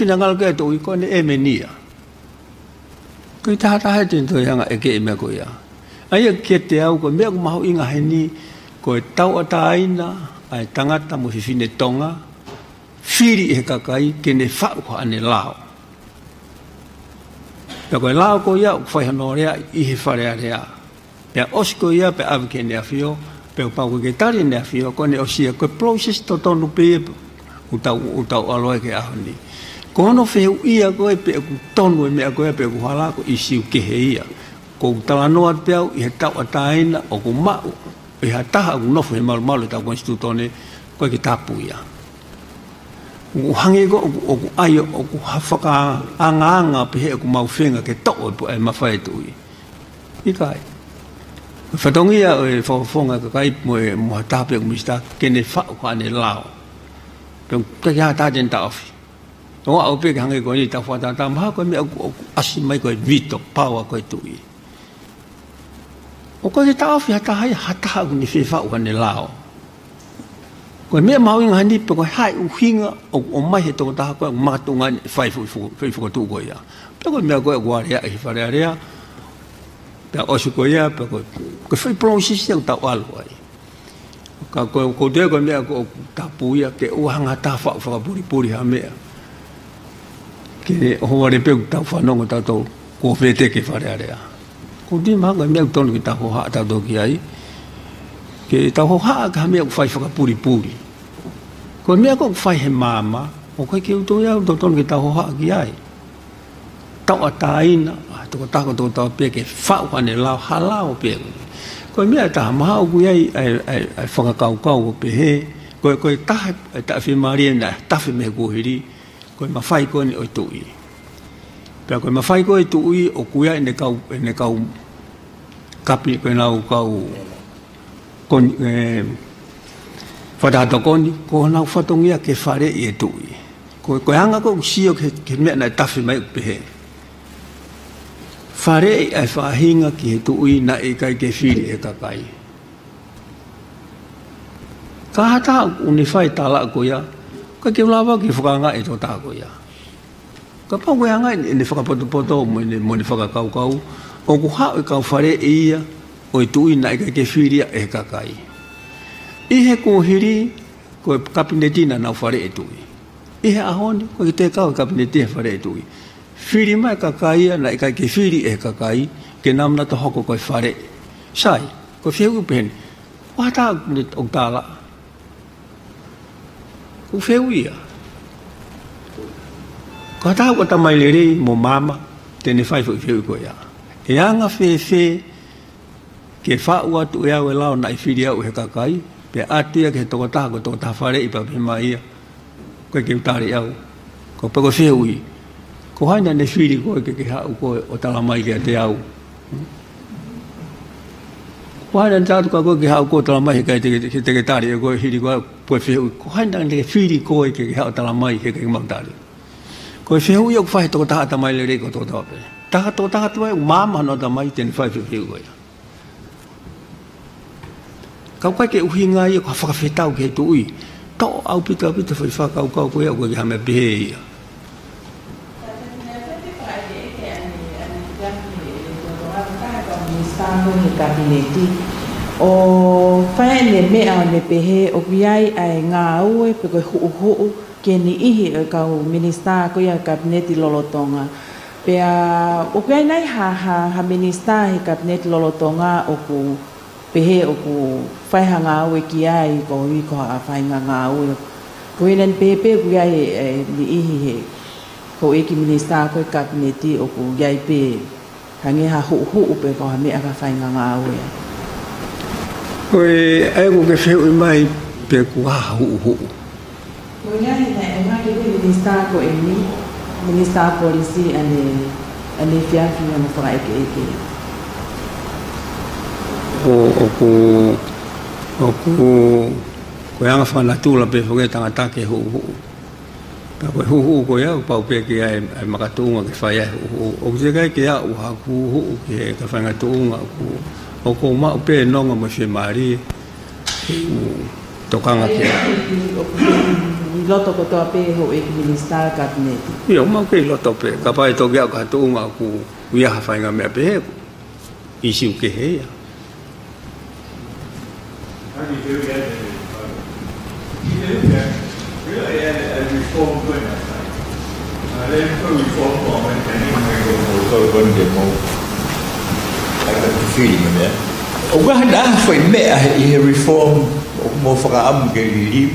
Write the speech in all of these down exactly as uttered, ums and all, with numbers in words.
Ina ngalo ke atu i ko ʻene ʻēmeni ia. Ko e tahataha ʻe tento ia ʻanga ʻeke e meʻa ko ia. ʻA ia kiate au ko e meʻa ʻoku mahuʻinga heni, ko e tauʻatāina ʻa e tangata mo e fefine Tonga, fili ʻe he kakai ke ne faʻu haʻane lao. Pea ko e lao ko ia ʻoku fai hono leaʻi ʻi he Fale Alea. Pea ʻosi ko ia pea ʻave ki heʻene ʻafio, pea pau ko e ke tali ʻene ʻafio, ko ʻene ʻosi ia, ko e process totonu pē ia ʻoku tau, ʻoku tau ʻalu ai ki he ʻaho ni. Ko hono fehuʻia ko ē pe ʻoku tonu e meʻa ko ia pe ʻoku hala, ko e ʻīsiu kehe ia. ʻOku ou talanoa pē au ʻi he tauʻatāina ʻoku maʻu ʻe ha taha ʻoku nofo he malumalu ʻetau konisitūtone, ʻoku ʻikai ke tapu ia. ʻOku hangē ko ē ʻoku, ʻoku ʻai, ʻoku ha fakaangaanga pehē ʻoku mau feinga ke toʻo e po-, e mafai e tuʻi. ʻIkai. Fatongia ʻo e fakafofonga e kakai mo e, mo ha taha pē ʻoku minisitā ke ne faʻu haʻane lao. Pea ʻoku ʻikai ha taha te ne taʻofi. ʻO aʻu pē ke hangē ko eni tau fakatātā mahalo ko e meʻa ʻoku, ʻoku ʻasi mai ko e veto power ko e tuʻi. ʻOku ʻikai ke taʻofi ha taha ia, ha taha ʻoku ne fie faʻu haʻane lao. Ko e meʻa mahuʻinga heni pe ko e hā e ʻuhinga ʻoku ʻomai he tokotaha ko ē ʻoku makatuʻunga ʻene fai foʻi fo-, foʻi fokotuʻu ko ia. Pea ko e meʻa ko ē ʻoku aleaʻi he Fale Alea, pea ʻosi ko ia, pea ko, ko e foʻi process ia ʻoku tau ʻalu ai. Ka ko, ko e toe ko e meʻa ko ē ʻoku tapu ia ke ʻoua hanga ha taha faʻu fakapulipuli ha meʻa. Ke ʻohovale pē ʻoku tau fanongo tautolu, ko e veteki e Fale Alea. Ko e timi mahalo ko e meʻa ʻoku tonu ke tau hohaʻa tautolu ki ai. Ke tau hohaʻa ki ha meʻa ʻoku fai fakapulipuli. Ko e meʻa ko ē ʻoku fai he maama, ʻoku ʻikai ke u tui au ʻoku totonu ke tau hohaʻa ki ai. Tauʻatāina ʻa e tokotaha kotoa pē ke faʻu haʻane lao, ha lao pē. Ko e meʻa ʻe taha mahalo ʻoku ʻi ai ʻa e, ʻa e, ʻa e fakakaukau ʻo pehē, ko e, ko e taha e taʻefiemālie naʻe tafe mei he kuohili, ko e mafai ko eni ʻo e tuʻi. Pea ko e mafai ko ē ʻo e tuʻi ʻoku ʻi ai ʻene kau, ʻene kau kapi, ko ʻenau kau koni-, ē, fakataha tokoni, ko honau fatongia ke faleʻi e tuʻi. Ko, ko e anga ko ē ʻoku sio ki he, ki he meʻa naʻe tafe mai ʻoku pehē, faleʻi ʻa e faʻahinga ki he tuʻi naʻe ʻikai ke fili ʻe he kakai. Ka ha taha ʻoku ne fai e tala ko ia, ʻikai ke u lava ke fakaangaʻi e tokotaha ko ia. Kapau ko e anga ʻene, ʻene fakapotopoto mo ʻene, mo ʻene fakakaukau, ʻoku haʻu e kau faleʻi ia ʻo e tuʻi naʻe ʻikai ke fili ia ʻe he kakai. ʻI he kuohili, ko e kapineti naʻa nau faleʻi e tuʻi. ʻI he ʻaho ni, ʻoku ʻikai ke toe kau he kapineti he faleʻi e tuʻi. Fili mai e kakai ia naʻe ʻikai ke fili ʻe he kakai, ke nau manatu hoko ko e faleʻi. Sai, ko e fehuʻi pē eni. Ko ha taha ʻoku ne, ʻoku tala. Ko e fehuʻi ia. Ko ha taha ʻoku ʻatamai lelei mo maama, te ne fai foʻi fehuʻi ko ia. ʻE anga fēfē ke faʻu atu ʻe au e lao naʻe fili au ʻe he kakai, pea ʻatu ia ki he tokotaha, ko e tokotaha faleʻi pea pehē mai ia, ʻoku ʻikai ke u tali au. Ko e pē ko e fehuʻi. Ko hai naʻa ne fili koe ke ke haʻu koe ʻo tala mai kiate au? Ko hai naʻa ne tala atu kia koe ke haʻu koe ʻo tala mai he ʻikai te ke, te ke tali ʻe koe hili ko ē, ko e fehuʻi. Ko hai naʻa ne fili koe ke ke haʻu ʻo tala mai he ʻikai ke mau tali? Ko e fehuʻi ʻoku fai he tokotaha ʻatamai lelei ko e tokotaha pē. Taha tokotaha tuai ʻoku maama hono ʻatamai te ne fai e fehuʻi ko ia. Ka ʻoku ʻikai ke ʻuhinga ia ko ha fakafetau ki he tuʻi. Toʻo ʻaupito ʻaupito e foʻi fakakaukau ko ia ʻoku ʻikai ke ha meʻa pehē ia. Minisitā ko ē he kapineti. ʻO fai ʻene meʻa ʻo ne pehē ʻoku ʻi ai ʻa e ngāue pe ko e huʻuhuʻu ki he niʻihi ʻo e kau minisitā ko ia he kapineti lolotonga. Pea ʻoku ʻi ai nai ha, ha, ha minisitā he kapineti lolotonga ʻoku pehē ʻoku fai ha ngāue ki ai koeʻuhi ko ha faʻahinga ngāue. Ko ia naʻa ne pehē pē ʻoku ʻi ai e niʻihi he houʻeiki minisitā ko ē he kapineti ʻoku ʻi ai pē hangē ha huʻuhuʻu pe ko ha meʻa ki ha faʻahinga ngāue. Ko e, ʻa ia ʻoku ke fehuʻi mai pe ko e hā ha huʻuhuʻu. Ko ia he naʻe ʻomai ke minisitā ko eni, minisitā polisi ʻa ʻene, ʻa ʻene efiafi ʻo ne fakaʻekeʻeke. ʻO, ʻoku, ʻoku, ko e anga fakanatula pē foki e tangata ke huʻuhuʻu. Ka ko e huʻuhuʻu ko ia, ʻoku pau pē ke ʻi ai e makatuʻunga ke fai ai e huʻuhuʻu. ʻOku teʻeki ai ke aʻu ha huʻuhuʻu ki he kafaingatuʻunga ʻoku, ʻoku ou maʻu pē e nonga mo e fiemālie ke u tokanga ki ai. ʻI loto kotoa pē houʻeiki minisitā kapineti. ʻIo, ʻoku mau kei loto pē. Kapau ʻe toki aʻu ki ha tuʻunga ʻoku ʻi ai ha faʻahinga meʻa pehē, ʻoku ʻisiū kehe ia. How do you do that? You do that. Really, a, a reform going on. Uh, then for reform, well, when, when you go, go, go, go, go, I got the feeling of that. ʻOku ʻi ai ha foʻi meʻa ʻi he reform, ʻoku mou fakaʻamu ke liliu.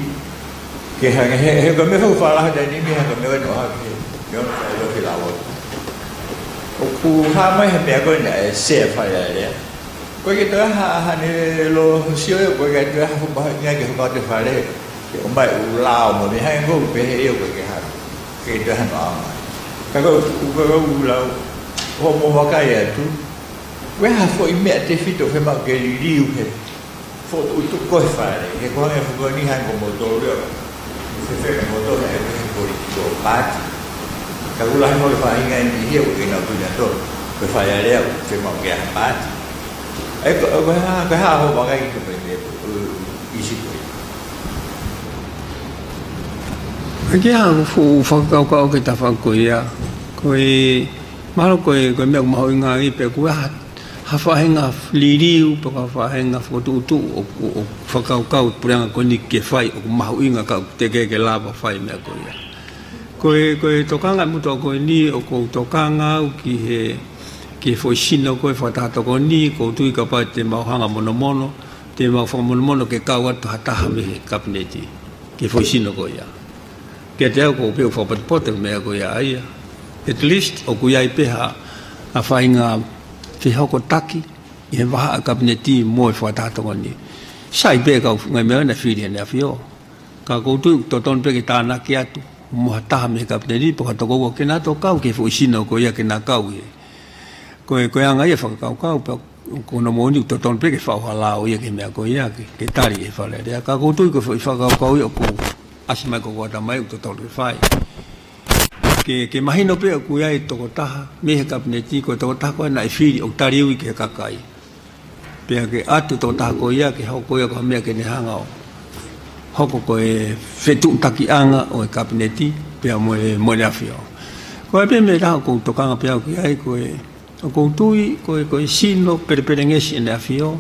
Ke hanga he, he ko e meʻa fakafakalaka taimi ni, he ko e meʻa ʻoku hake, ʻio, ka ʻilo ke lava. ʻOku hā mai he meʻa ko ē naʻe sea Fale Alea. ʻOku ʻikai ke toe ha, ha ne lo sio ē, ʻoku ʻikai ke toe ha fuʻu mahuʻinga ke hoko atu e fale. Ke ʻomai ʻū lao mo e meʻa hangē ko ē pehē ʻoku ʻikai ke hā. ʻIkai ke toe hano ʻaonga. Ka ko e, ko e ʻū lao, ʻoku mou vakai atu. ʻOku ʻi ai ha foʻi meʻa tefito ʻoku fiemaʻu ke liliu he fokotuʻutuʻu ko ē e fale, he ko e hangē foki ko eni hangē ko moutolu ia. Fefeka moutolu he, he political party. Ka ʻoku lahi mo e faʻahinga ʻe niʻihi ʻoku ʻikai ke nau tui nautolu ko e Fale Alea ʻoku fiemaʻu ke ʻi ai ha paati. ʻE ko, ko e hā, ko e hā hoʻo vakai ki he meʻa ko ē, ʻū, ʻū ʻīsiū ko ē. ʻIkai ke ʻi ai ha fuʻu fakakaukau ki he tafaʻaki ko ia. Ko e, mahalo ko e, ko e meʻa ʻoku mahuʻinga ai pē ko e hā, ha faʻahinga liliu, pe ko ha faʻahinga fokotuʻutuʻu ʻoku, ʻoku fakakaukau e puleʻanga ko eni ke fai ʻoku mahuʻinga ka ʻoku teʻeki ke lava fai e meʻa ko ia. Ko e, ko e tokanga ʻa e motuʻa ko eni ʻoku ou tokanga au ki he, ki he foʻi sino ko ē fakataha tokoni, ʻoku ou tui kapau te mau hanga ʻo monomono, te mau fakamonomono ke kau atu ha taha mei he kapineti ki he foʻi sino ko ia. Kiate au ʻoku ou pehē ʻoku fakapotopoto e meʻa ko ia ʻa ia. At least ʻoku ʻi ai pē ha, ha faʻahinga fehokotaki ʻi he vahaʻa kapineti mo e fakataha tokoni. Sai pē e kau ngaahi meʻa naʻe fili ʻe ʻEne ʻAfio. Ka ʻoku ou tui ʻoku totonu pē ke tānaki atu mo ha taha mei he kapineti pe ko ha tokoua ke na toe kau ki he foʻi sino ko ia ke na kau ia. Ko e, ko e anga ia e fakakaukau, pea ko hono moʻoni ʻoku totonu pē ke faʻu ha lao ia ki he meʻa ko ia ke, ke tali ʻe he Fale Alea. Ka ʻoku ou tui ko e foʻi fakakaukau ia ʻoku ʻasi mai ki hoku ʻatamai ʻoku totonu ke fai. Ke, ke mahino pē ʻoku ʻi ai e tokotaha mei he kapineti, ko e tokotaha ko ē naʻe fili ʻo taliui ki he kakai. Pea ke ʻatu e tokotaha ko ia ke hoko ia ko ha meʻa ke ne hanga ʻo hoko ko e fetuʻutakiʻanga ʻo e kapineti, pea mo e, mo ʻEne ʻAfio. Ko e pē meʻa ʻe taha ʻoku ou tokanga pē au ki ai, ko e ʻoku ou tui ko e, ko e sino pelepelengesi ʻEne ʻAfio,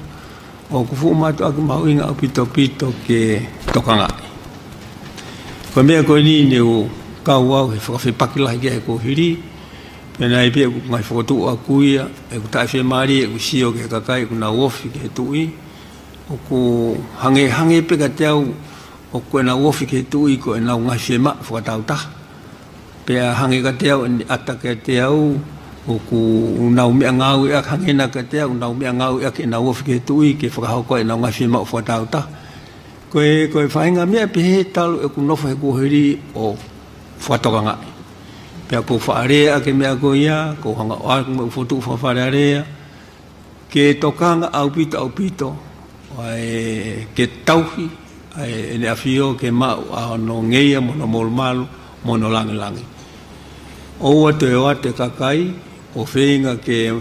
ʻoku fuʻu mātuʻaki mahuʻinga ʻaupito ʻaupito ke tokangaʻi. Ko e meʻa ko eni ne u kau au he fakafepaki lahi ki ai he kuohili, pea naʻe pē ʻeku ngaahi fokotuʻu ʻaʻaku ia, ʻeku taʻefiemālie ʻeku sio ki he kakai ʻoku nau ofi ki he tuʻi, ʻoku hangē, hangē pē kiate au, ʻoku ʻenau ofi ki he tuʻi ko ʻenau ngaahi fiemaʻu fakataautaha. Pea hangē kiate au, ʻene ʻata kiate au, ʻoku nau meʻangāueʻaki, hangē na kiate au, nau meʻangāueʻaki ʻenau ofi ki he tuʻi, ke fakahoko ʻenau ngaahi fiemaʻu fakataautaha. Ko e, ko e faʻahinga meʻa pehē talu ʻeku nofo he kuohili ʻo fakatokangaʻi. Pea ʻoku ou faʻa lea ʻaki e meʻa ko ia, ʻoku ou hanga ʻo ʻalu mo ʻeku fokotuʻu fakafale alea, ke tokanga ʻaupito ʻaupito, ʻa e ke tauhi, ʻa e ʻEne ʻAfio ke maʻu ʻa hono ngeia mo hono molumalu, mo hono langilangi. ʻOua toe ʻoatu e kakai, ʻo feinga ke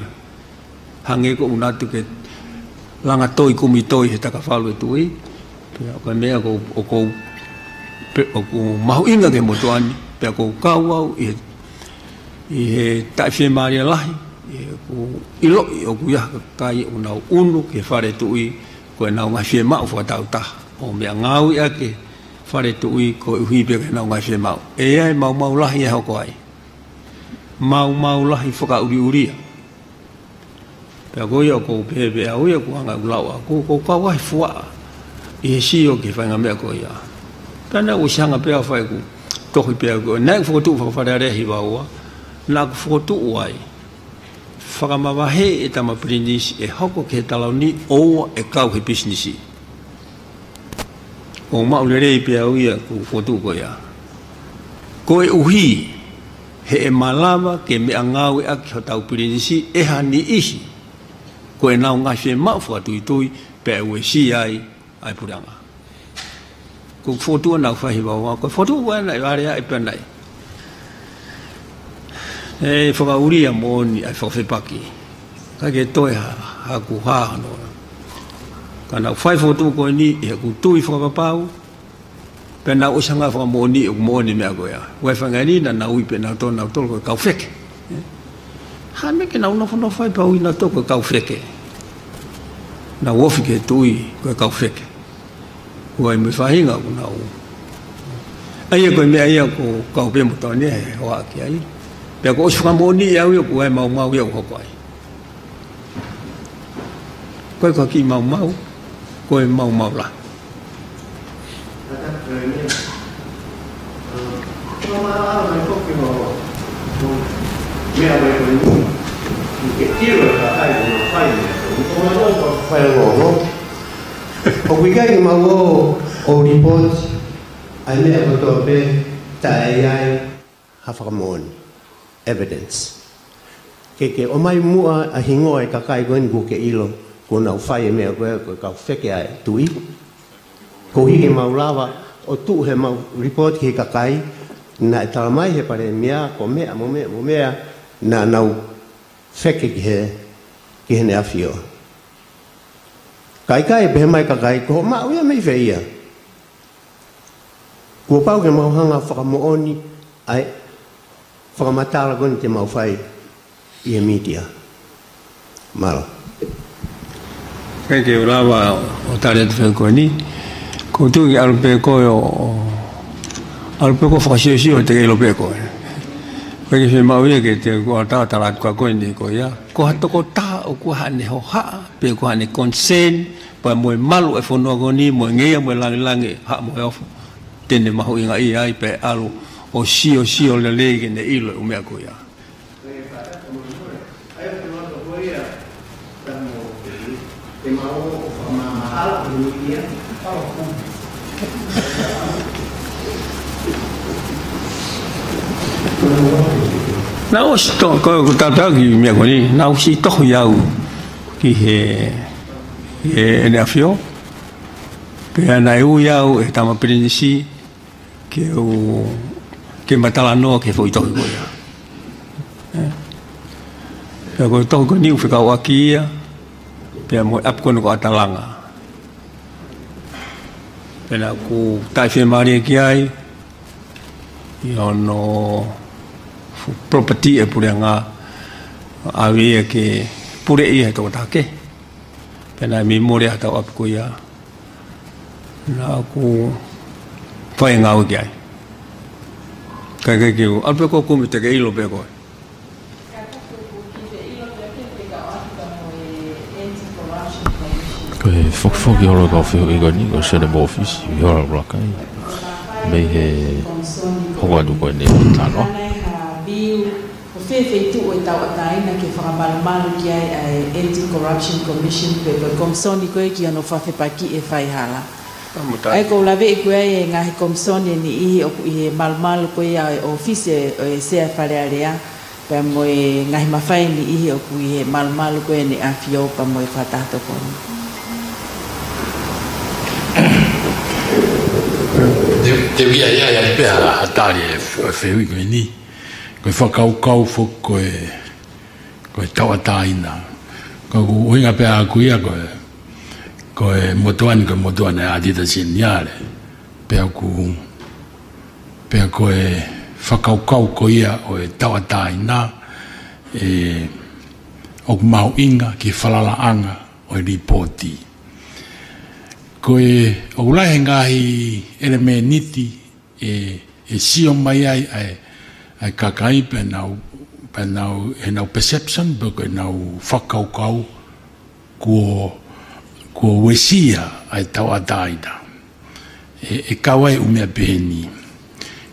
hangē ko ʻenau ʻatu ke langa toi kumi toi he takafalu e tuʻi, pea ko e meʻa ʻoku, ʻoku, pe, ʻoku mahuʻinga ki he motuʻa ni, pea ʻoku ou kau au ʻi he ʻi he taʻefiemālie lahi, ʻi heʻeku ʻiloʻi ʻoku ʻi ai ha kakai ʻoku nau ʻunu ki he fale tuʻi, ko ʻenau ngaahi fiemaʻu fakataautaha. ʻO meʻangāueʻaki e fale tuʻi koeʻuhi pē ko ʻenau ngaahi fiemaʻu. ʻE ʻi ai e maumau lahi ʻe hoko ai. Maumau lahi fakaʻuliʻulia. Pea ko ia ʻoku ou pehē pē au ia ʻoku anga ʻeku lau ʻaʻaku, ʻoku ou kau ai fuaʻa ʻi he sio ki he faʻahinga meʻa ko ia. Pea naʻe ʻosi hanga pē ʻo fai ʻeku tohi pē au ko ē, naʻe ʻeku fokotuʻu fakafale alea ʻe hiva ua, naʻa ku fokotuʻu ai. Fakamavaheʻi e tama pilinisi ʻe hoko ki he taloni ʻoua ʻe kau he pisinisi. ʻOku ou maʻu lelei pē au ia ʻeku fokotuʻu ko ia. Koeʻuhi, he ʻe malava ke meʻangāueʻaki hotau pilinisi ʻe ha niʻihi, ko ʻenau ngaahi fiemaʻu fakatuitui, pea ʻe uesia ai ʻa e puleʻanga. Ko e fokotuʻu naʻa ku fai ʻe hiva ua, ko e fokotuʻu ko ē naʻe vale ai pē naʻe ʻe fakaʻulia moʻoni ʻa e fakafepaki. ʻIkai ke toe ha, ha ku hā hano. Ka naʻa ku fai e fokotuʻu ko eni, ʻi heʻeku tui fakapapau, Pea nau ʻosi hanga ʻo fakamoʻoniʻi ʻoku moʻoni e meʻa ko ia. Ko e faʻahinga ni naʻa nau ui pē nautolu, nautolu ko e kau feke. Hā e meʻa ke nau nofonofo ai pea ui nautolu ko e kau feke? Nau ofi ki he tuʻi ko e kau feke. Ko e ʻi ai mo e faʻahinga ʻoku nau. ʻA ia ko e meʻa ia ʻoku kau pē mo Tony he hoʻatā ki ai. Pea kuo ʻosi fakamoʻoniʻi ʻe au ia ʻoku ʻi ai e maumau ia ʻoku hoko ai. Ko e ko e kiʻi maumau, ko e maumau lahi. ʻOku ʻikai ke mau ō ʻo report ʻa e meʻa kotoa pē taʻe ʻi ai ha fakamoʻoni, evidence. Ke ke ʻomai muʻa ʻa e hingoa ʻo e kakai ko eni kuo ke ʻilo kuo nau fai e meʻa ko ē, ko e kau feke ʻa e tuʻi. Koeʻuhi ke mau lava ʻo tuʻu heʻemau report ki he kakai, naʻe talamai ʻe he palēmia ko e meʻa mo e meʻa mo e meʻa naʻa nau feke ki he, ki heʻene ʻafio. Ka ʻikai, pehē mai e kakai, ko hoʻo maʻu ia mei fē ia? Kuo pau ke mau hanga ʻo fakamoʻoniʻi ʻa e fakamatala ko eni te mau fai ʻi he media. Mālō. ʻIkai ke u lava ʻo tali atu e fehuʻi ko eni. ʻOku ou tui ke ʻalu pē koe ʻo, ʻo, ʻalu pē koe ʻo fakasiosio, te ke ʻilo pē koe. ʻIkai ke fiemaʻu ia ke te u ʻalu ʻo tala atu kia koe e meʻa ko ia. Ko ha tokotaha ʻoku ʻi ai haʻane hohaʻa, pe ko haʻane concern, pea mo e malu ʻo e fonua ko eni, mo e ngeia, mo e lāngilangi, haʻa mo e ofo, te ne mahuʻingaʻia ai pea ʻalu ʻo siosio lelei ke ne ʻilo e ʻū meʻa ko ia. Naʻe ʻosi tohi, ko, ko e tautau ki he meʻa ko eni, naʻe ʻosi tohi au ki he, ki heʻene ʻafio. Pea naʻe ui au ʻe he tama pilinisi ke u, ke ma talanoa ki he foʻi tohi ko ia. Ē. Pea ko e tohi ko eni ʻoku fekauʻaki ia pea mo e ʻapi ko eni ko ʻAtalanga. Pea naʻa ku taʻefiemālie ki ai, ʻi hono fuʻu property ʻa e puleʻanga, ʻave ia ke puleʻi ʻe he tokotaha kehe. Pea naʻe mei mole ʻa e tau ʻapi ko ia. Naʻa ku fai e ngāue ki ai. Ka ʻikai ke u, ʻalu pē koe ʻo kumi, te ke ʻilo pē koe. Ko e fokifoki holo e kau fehuʻi ko eni, ko Senate Office, ʻi hola ʻuluaki. Mei he hoko atu ko eni ʻo talanoa. Ko fē feituʻu ʻe tauʻatāina ke fakamalumalu ki ai ʻa e Anti-Corruption Commission pe ko e komisoni ko ē ki hono fefepakiʻi e faihala? ʻA ia ʻoku ou laveʻi ko ē e ngaahi komisoni ʻe niʻihi ʻoku ʻi he malumalu ko ia ʻo e ʻōfisi ʻo e Sea Fale Alea, pea mo e ngaahi mafai ʻe niʻihi ʻoku ʻi he malumalu ko ē ʻEne ʻAfio pea mo e Fakataha Tokoni. Te, te u ia ia ia pea ha tali e f-, e fehuʻi ko eni. Ko e fakakaukau foki ko e, ko e tauʻatāina. Ko ʻeku ʻuhinga pē ʻaʻaku ia ko e, ko e motuʻa ni, ko e motuʻa naʻe ʻatita seniale. Pea ʻoku, pea ko e fakakaukau ko ia ʻo e tauʻatāina, ē, ʻoku mahuʻinga ki he falalaʻanga ʻo e lipooti. Ko e, ʻoku lahi e ngaahi ʻelemēniti ʻe, ʻe sio mai ai ʻa e, ʻa e kakai pea nau, pea nau, ʻenau perception, pe ko ʻenau fakakaukau, kuo, kuo uesia ʻa e tauʻatāina. ʻE, ʻe kau ai e ʻū meʻa peheni.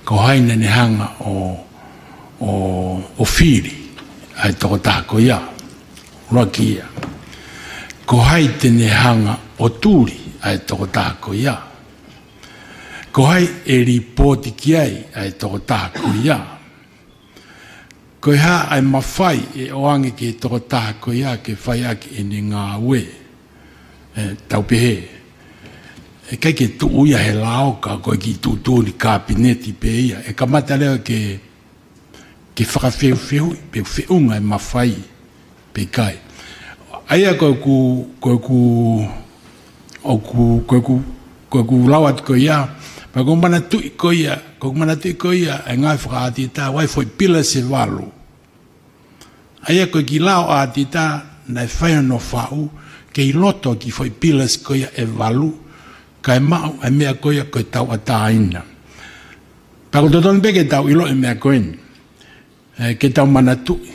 Ko hai naʻa ne hanga ʻo, ʻo, ʻo fili ʻa e tokotaha ko ia? ʻUluaki ia. Ko hai te ne hanga ʻo tuli ʻa e tokotaha ko ia? Ko hai ʻe lipooti ki ai ʻa e tokotaha ko ia? Ko e hā ʻa e mafai ʻe ʻoange ki he tokotaha ko ia ke fai ʻaki ʻene ngāue? Ē, tau pehē, ʻe ʻikai ke tuʻu ia he lao ka ko e kiʻi tuʻutuʻuni kapineti pē ia. ʻE kamata leva ke, ke fakafeufeuʻi pe feʻunga e mafai pe ʻikai. ʻA ia ko ʻeku, ko ʻeku, ʻoku, ko ʻeku, ko ʻeku lau atu ko ia, Pea ʻoku ou manatuʻi ko ia, ʻoku ou manatuʻi ko ia ʻa e ngāue fakaʻātita, ʻoku ʻi ai e foʻi pillars ʻe valu. ʻA ia ko e kiʻi lao ʻātita naʻe fai hono faʻu, kei loto ki he foʻi pillars ko ia ʻe valu, kae maʻu ʻa e meʻa ko ia ko e tauʻatāina. Pea ʻoku totonu pē ke tau ʻilo e meʻa ko eni. ʻE, ke tau manatuʻi.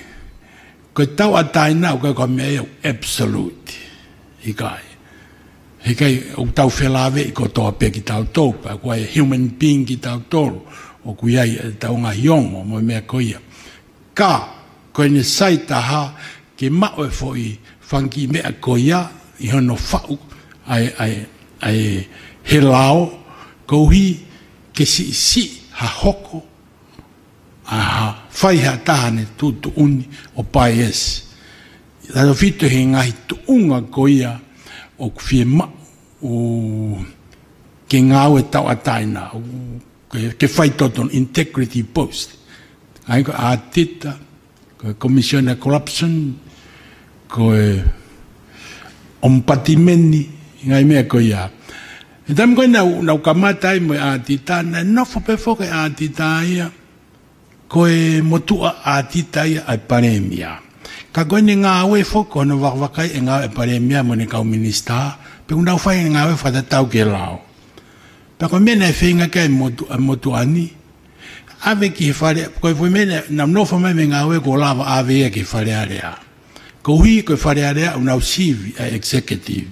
Ko e tauʻatāina ʻoku ʻikai ko ha meʻa ia ʻoku absolute. ʻIkai. ʻIkai ʻoku tau felāveʻi kotoa pē kitautolu, pea ʻoku ʻi ai e human being kitautolu, ʻoku ʻi ai ʻetau ngaahi ongo mo e meʻa ko ia. Ka, ko ʻene sai taha, ke maʻu e foʻi fanga kiʻi meʻa ko ia, ʻi hono faʻu, ʻa e, ʻa e, ʻa e he lao, koeʻuhi ke siʻisiʻi ha hoko, ʻa ha fai ha taha ʻene tuʻutuʻuni ʻo bias. Tautefito he ngaahi tuʻunga ko ia ʻoku fiemaʻu ke ngāue tauʻatāina, ʻo ke, ke fai totonu, integrity post. ʻA ia ko e ʻātita, ko e Commissioner Corruption, ko e Ombudsman, ngaahi meʻa ko ia. He taimi ko ē naʻa ku, naʻa ku kamata ai mo e ʻātita, naʻe nofo pē foki e ʻātita ia, ko e motuʻa ʻātita ia ʻa e palēmia. Ka ko ʻene ngāue foki ko hono vakavakai e ngāue ʻa e palēmia mo ʻene kau minisitā, pea ʻoku nau fai e ngāue fakatatau ki he lao. Pea ko e meʻa naʻe feinga ki ai e motu-, ʻa e motuʻa ni, ʻave ki he fale, ko e foʻi meʻa naʻa nau nofo mai mo e ngāue kuo lava ʻave ia ki he Fale Alea. Koeʻuhi ko e Fale Alea ʻoku nau sivi ʻa e executive.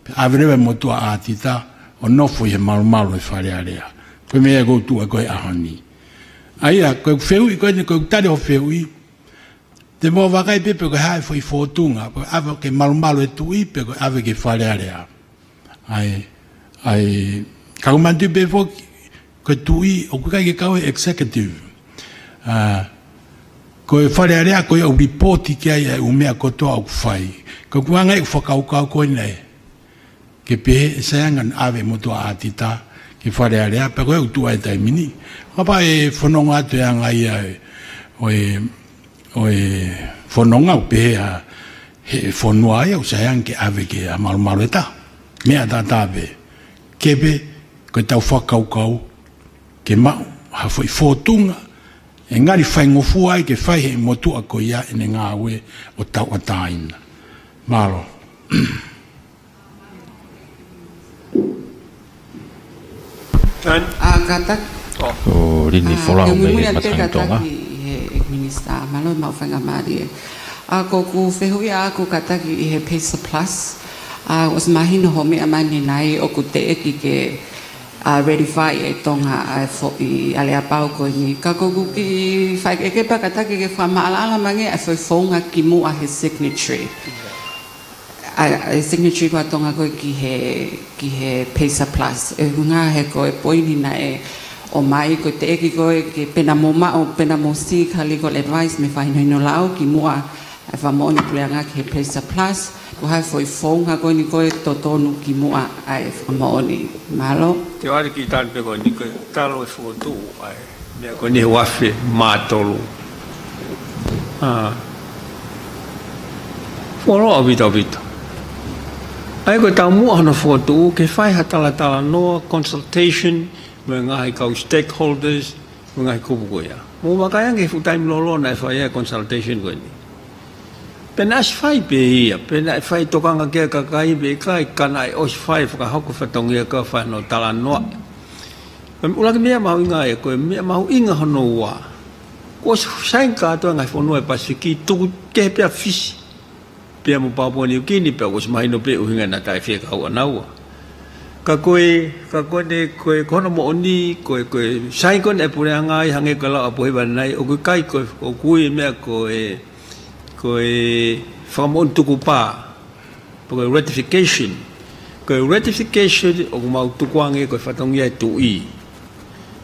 Pea ʻave leva e motuʻa ʻātita ʻo nofo ʻi he malumalu ʻo e Fale Alea. Ko e meʻa ʻoku ou tuʻu ai ko ē he ʻaho ni. ʻA ia, ko e fehuʻi ko eni, ko e tali hoʻo fehuʻi, te mou vakai pē pe ko e hā e foʻi fōtunga, pe ko e ʻave ki he malumalu ʻo e tuʻi, pe ko e ʻave ki he Fale Alea. ʻA e, ʻa e, ka ʻoku ou manatuʻi pē foki, ko e tuʻi, ʻoku ʻikai ke kau he executive. ʻA, ko e Fale Alea, ko ia ʻoku lipooti ki ai ʻa e ʻū meʻa kotoa ʻoku fai. Ko ʻeku anga ʻeku fakakaukau ko eni ē, ke pehē ʻe sai ange ʻene ʻave e motuʻa ʻātita ki he Fale Alea, pea ko e ʻutu ʻa e taimi ni. Kapau ʻe fononga atu e anga ia ʻo e, ʻo e fononga ʻo pehē ʻa e fonua ia ʻoku sai ange ke ʻave ki ha malumalu ʻe taha. Meʻa tatau pē. Ke pē, ko ʻetau fakakaukau, ke maʻu ha foʻi fōtunga, ʻe ngali faingofua ai ke fai he motuʻa ko ia ʻene ngāue ʻo tauʻatāina. Mālō. Tan? ʻA, kātaki. ʻO Lini ʻA, Folau ke mei muimui atu pē Matangi Tonga. Kātaki he, he minisitā, mālō e maʻu faingamālie. ʻA, ko ʻeku fehuʻi ʻaʻaku kātaki ʻi he PACER Plus. ʻA, ʻosi mahino hoʻo meʻa mai ʻanenai ʻoku teʻeki ke, ʻa, ratify ʻe Tonga ʻa e foʻi aleapau ko eni. Ka ko ʻeku kiʻi fakaʻekeʻeke pē kātaki ke fakamaʻalaʻala mai ange ʻa e foʻi founga kimuʻa he signatory. ʻA, ʻa e signatory ko ē ʻa Tonga ko ē ki he, ki he PACER Plus. ʻUhinga he ko e poini naʻe ʻomai ko e teʻeki ko ē ke pena mo maʻu, pena mo seek ha legal advice mei he faʻahinohino lao kimuʻa ʻa e fakamoʻoni puleʻanga ki he PACER Plus. Ko e hā e foʻi founga ko eni ko ē totonu kimuʻa ʻa e fakamoʻoni. Mālō. Te u ʻoatu e kiʻi tali pē ko eni ko e talu e fokotuʻu ʻa e meʻa ko eni he uaafe mā tolu. ʻA, fuoloa ʻaupito ʻaupito. ʻA ia ko e taumuʻa hono fokotuʻu ke fai ha talatalanoa, consultation, mo e ngaahi kau stakeholders, mo e ngaahi kupu ko ia. Mou vakai ange ki he fuʻu taimi lōloa naʻe fai ai e consultation ko eni. Pe naʻe ʻosi fai pē ia, pe naʻe fai tokanga ki ai e kakai pe ʻikai, ka naʻe ʻosi fai, fakahoko e fatongia ke fai hono talanoa. Ko e ʻuluaki meʻa mahuʻinga ia, ko e meʻa mahuʻinga hono ua. Kuo ʻosi saini kātoa e ngaahi fonua ʻo e Pasifiki, tuku kehe pē ʻa Fisi pea mo Papua Niu Kini, pea kuo ʻosi mahino pē ʻuhinga naʻa taʻe fie kau ʻanaua. Ka ko e, ka ko ʻene, ko e, ko hono moʻoni, ko e, ko e saini ko eni ʻa e puleʻanga ia hangē ko e lau ʻa Puhiva ʻanenai, ʻoku ʻikai ko e, ʻoku ui e meʻa ko e, ko e fakamoʻoni tukupā, pe ko e ratification. Ko e ratification ʻoku mau tukuange ko e fatongia ʻo e tuʻi.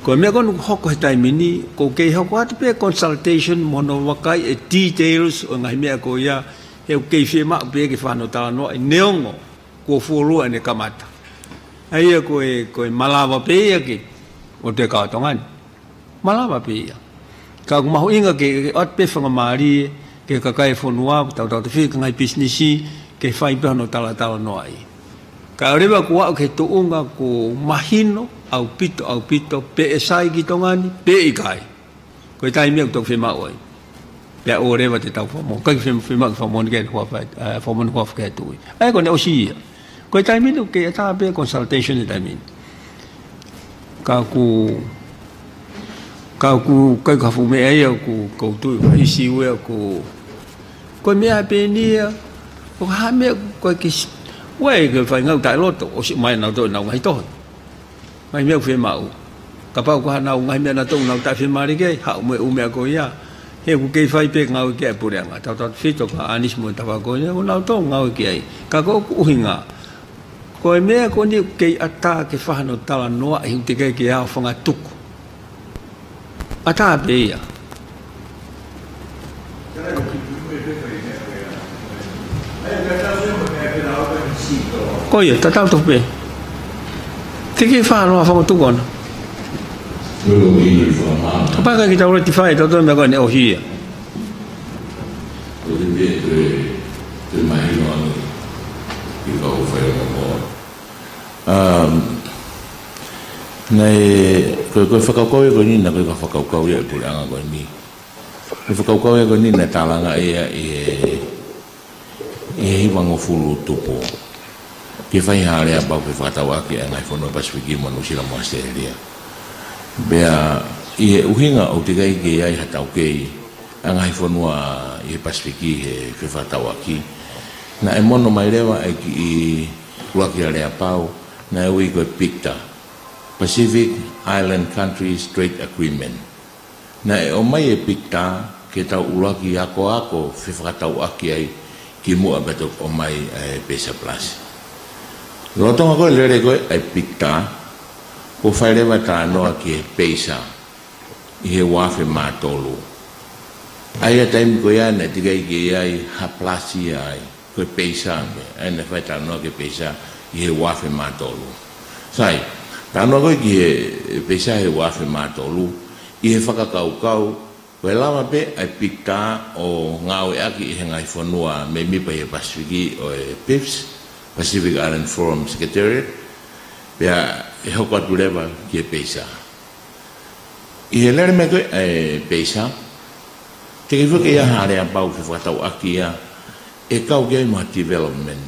Ko e meʻa ko eni ʻoku hoko he taimi ni, ʻoku kei hoko atu pē consultation mo hono vakai e details ʻo e ngaahi meʻa ko ia, he ʻoku kei fiemaʻu pē ke fai hono talanoaʻi neongo kuo fuoloa ʻene kamata. ʻA ia ko e, ko e malava pē ia ke, ʻo e kau Tonga ni. Malava pē ia. Ka ʻoku mahuʻinga ke, ke ʻoatu pē faingamālie ki he kakai e fonua, tautautefito ki he ngaahi pisinisi, ke fai pē hono talatalanoaʻi. Kae ʻoua leva kuo aʻu ki he tuʻunga kuo mahino ʻaupito, ʻaupito, pe ʻe sai ki Tonga ni, pe ʻikai. Ko e taimi ia ʻoku tau fiemaʻu ai. Pea ʻoua leva te tau fakamoʻoni, ʻikai ke fie-, fiemaʻu ke fakamoʻoni ke huafa, ē, fakamoʻoni huafa ke tuʻi. ʻA ia ko ʻene ʻosi ia. Ko e taimi ni ʻoku kei ʻatā pē consultation he taimi ni. Ka ʻoku, ka ʻoku, ka ʻoku fuʻu meʻa ia ʻoku, ʻoku ou tui, ʻoku ʻi ai e ʻoku, ko e meʻa pē eni ia, ʻoku hā meʻa ko e kisi, ʻoua ʻe ke fai ngāue taʻeloto, ʻosi mai nautolu ʻenau ngaahi tohi. Ngaahi meʻa ʻoku fiemaʻu. Kapau ko haʻanau ngaahi meʻa nautolu ʻoku nau taʻefiemālie ki ai, haʻu mo e ʻū meʻa ko ia. He ʻoku kei fai pē ngāue ki ai e puleʻanga. Tautautefito kia ʻAnisi mo e tafaʻaki ko ia, ʻoku nau tō ngāue ki ai. Ka ko ʻeku ʻuhinga. Ko e meʻa ko eni ʻoku kei ʻatā ke fai hano talanoaʻi he ʻoku teʻeki ke ʻi ai ha fanga tuku. ʻAtā pē ia. Ko ia, tatau tofu pē. Teʻeki ke fai hano fanga tuku ʻona. Kapau ʻikai ke tau rectify, tau tō meʻa ko eni ʻosi ia. Ko e meʻa ko e, ko e mahino ange, ʻi ka o fai o mo. Um, naʻe, ko, ko e fakakaukau ia ko eni, naʻe ko e fakakaukau ia e puleʻanga ko eni. Ko e fakakaukau ia ko eni naʻe tālanga ia ʻi he, ʻi he hivangofulu tupu. Ke fai ha aleapau fefakatauʻaki ʻa e ngaahi fonua Pasifiki mo Nuʻusila mo ʻAositelēlia. Pea, ʻi he ʻuhinga ʻoku teʻeki ai ke ʻi ai ha taukei ʻa e ngaahi fonua ʻi he Pasifiki he fefakatauʻaki. Naʻe mono mai leva e kiʻi ʻuluaki aleapau, naʻe ui ko e PICTA, Pacific Island Countries Trade Agreement. Naʻe ʻomai e PICTA ke tau ʻuluaki akoako fefakatauʻaki ai kimuʻa pea toki ʻomai e PACER Plus. Lolotonga ko e lele ko ē ʻa e PICTA, kuo fai leva talanoa ki he PACER ʻi he ua afe mā tolu. ʻA ia taimi ko ia naʻe teʻeki ai ke ʻi ai ha plus ia ai, ko e PACER pē, ʻa ia naʻe fai talanoa ki he PACER ʻi he ua afe mā tolu. Sai, talanoa ko ē ki he PACER he ua afe mā tolu, ʻi he fakakaukau, ko e lava pē ʻa e PICTA ʻo ngāueʻaki ʻe he ngaahi fonua mēmipa ʻi he Pasifiki ʻo e PIFS, Pacific Island Forum Secretariat, pea ʻe hoko atu leva ki he PACER. ʻI he lele mai ko ē e PACER, teʻeki ke ʻi ai ha aleapau fefakatauʻaki ia ʻe kau ki ai mo ha development.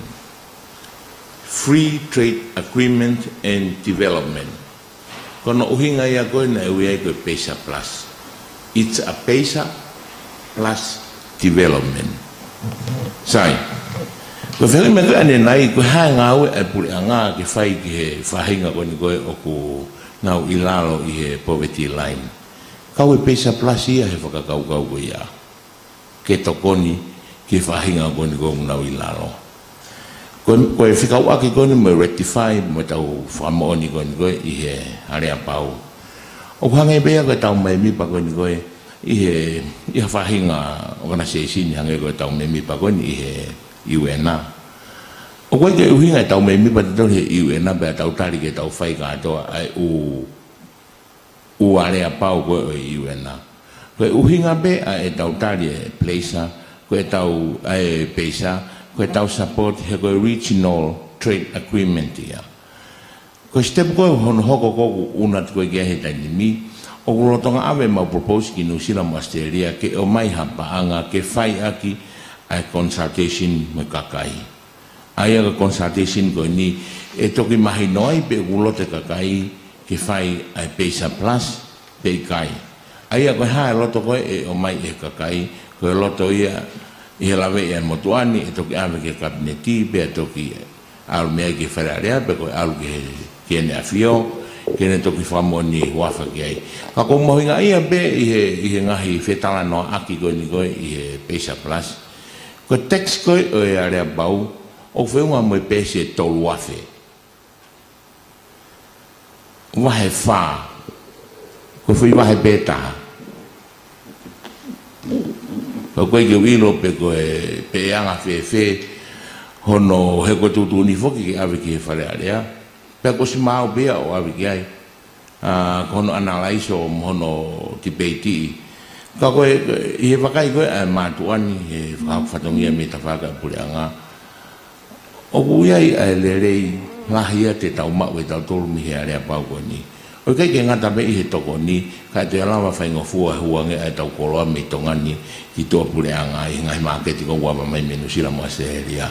Free Trade Agreement and Development. Ko hono ʻuhinga ia ko ē naʻe ui ai ko e PACER Plus. It's a PACER plus development. Sai. Ko e fekumi mai ko ē ʻanenai, ko e hā e ngāue ʻa e puleʻanga ke fai ki he faʻahinga ko eni ko ē ʻoku nau ʻi lalo ʻi he poverty line. Kau e PACER Plus ia he fakakaukau ko ia. Ke tokoni ki he faʻahinga ko eni ʻoku nau ʻi lalo. Ko, ko e fekauʻaki ko eni mo e rectify mo ʻetau fakamoʻoni ko eni ko ē ʻi he aleapau. ʻOku hangē pē ia ko ʻetau mēmipa ko eni ko ē ʻi he, ʻi ha faʻahinga organization hangē ko ʻetau mēmipa ko eni ʻi he U N. ʻOku ʻikai ke ʻuhinga ʻetau mēmipa tautolu he U N pea tau tali ke tau fai kātoa ʻa e ʻū ʻū aleapau ko ē ʻo e U N. Ko e ʻuhinga pē ʻa ʻetau tali e PLACER, ko ʻetau, ʻa e PACER, ko ʻetau support he ko e regional trade agreement ia. Ko e step ko ē hono hoko ko ē ʻoku ʻuna atu ko ē ki ai he taimi ni, ʻoku lolotonga ʻave ʻemau propose ki Nuʻusila mo ʻAositelēlia ke ʻomai ha paʻanga ke fai ʻaki ʻa e consultation mo e kakai. ʻA ia ko e consultation ko eni, ʻe toki mahino ai pe ʻoku loto e kakai ke fai ʻa e PACER Plus pe ʻikai. ʻA ia ko e hā e loto ko ē ʻe ʻomai ʻe he kakai, ko e loto ia ʻi he laveʻi ʻa e motuʻa ni ʻe toki ʻave ki he Kapineti, pea toki ʻalu mei ai ki he Fale Alea, pe ko e ʻalu ki he, ki heʻene ʻAfio, ke ne toki fakamoʻoni huafa ki ai. Ka ʻoku mahuʻinga ia pē ʻi he, ʻi he ngaahi fetalanoaʻaki ko eni ko ē ʻi he PACER Plus. Ko e tax ko ē ʻo e aleapau, ʻoku feʻunga mo e peesi ʻe tolu afe. Vahe fā. Ko e foʻi vahe pē taha. Ka ʻoku ʻikai ke u ʻilo pe ko e, pe ʻe anga fēfē hono, he ko e tuʻutuʻuni foki ke ʻave ki he Fale Alea. Pea kuo ʻosi maau pē ia ʻo ʻave ki ai. ʻA, ko hono ʻanalaiso mo hono tipeitiʻi. Ka ko e, ʻi he vakai ko ē ʻa e mātuʻa ni he fakahoko fatongia mei he tafaʻaki ʻa e puleʻanga, ʻoku ʻi ai ʻa e lelei ngaahi ia te tau maʻu ʻe tautolu mei he aleapau ko eni. ʻOku ʻikai ke ngata pē ʻi he tokoni, kae toe lava faingofua e huange ʻa ʻetau koloa mei Tonga ni ki tuʻapuleʻanga ʻi he ngaahi māketi ko ē ʻoku ava mai mei Nuʻusila mo ʻAositelēlia.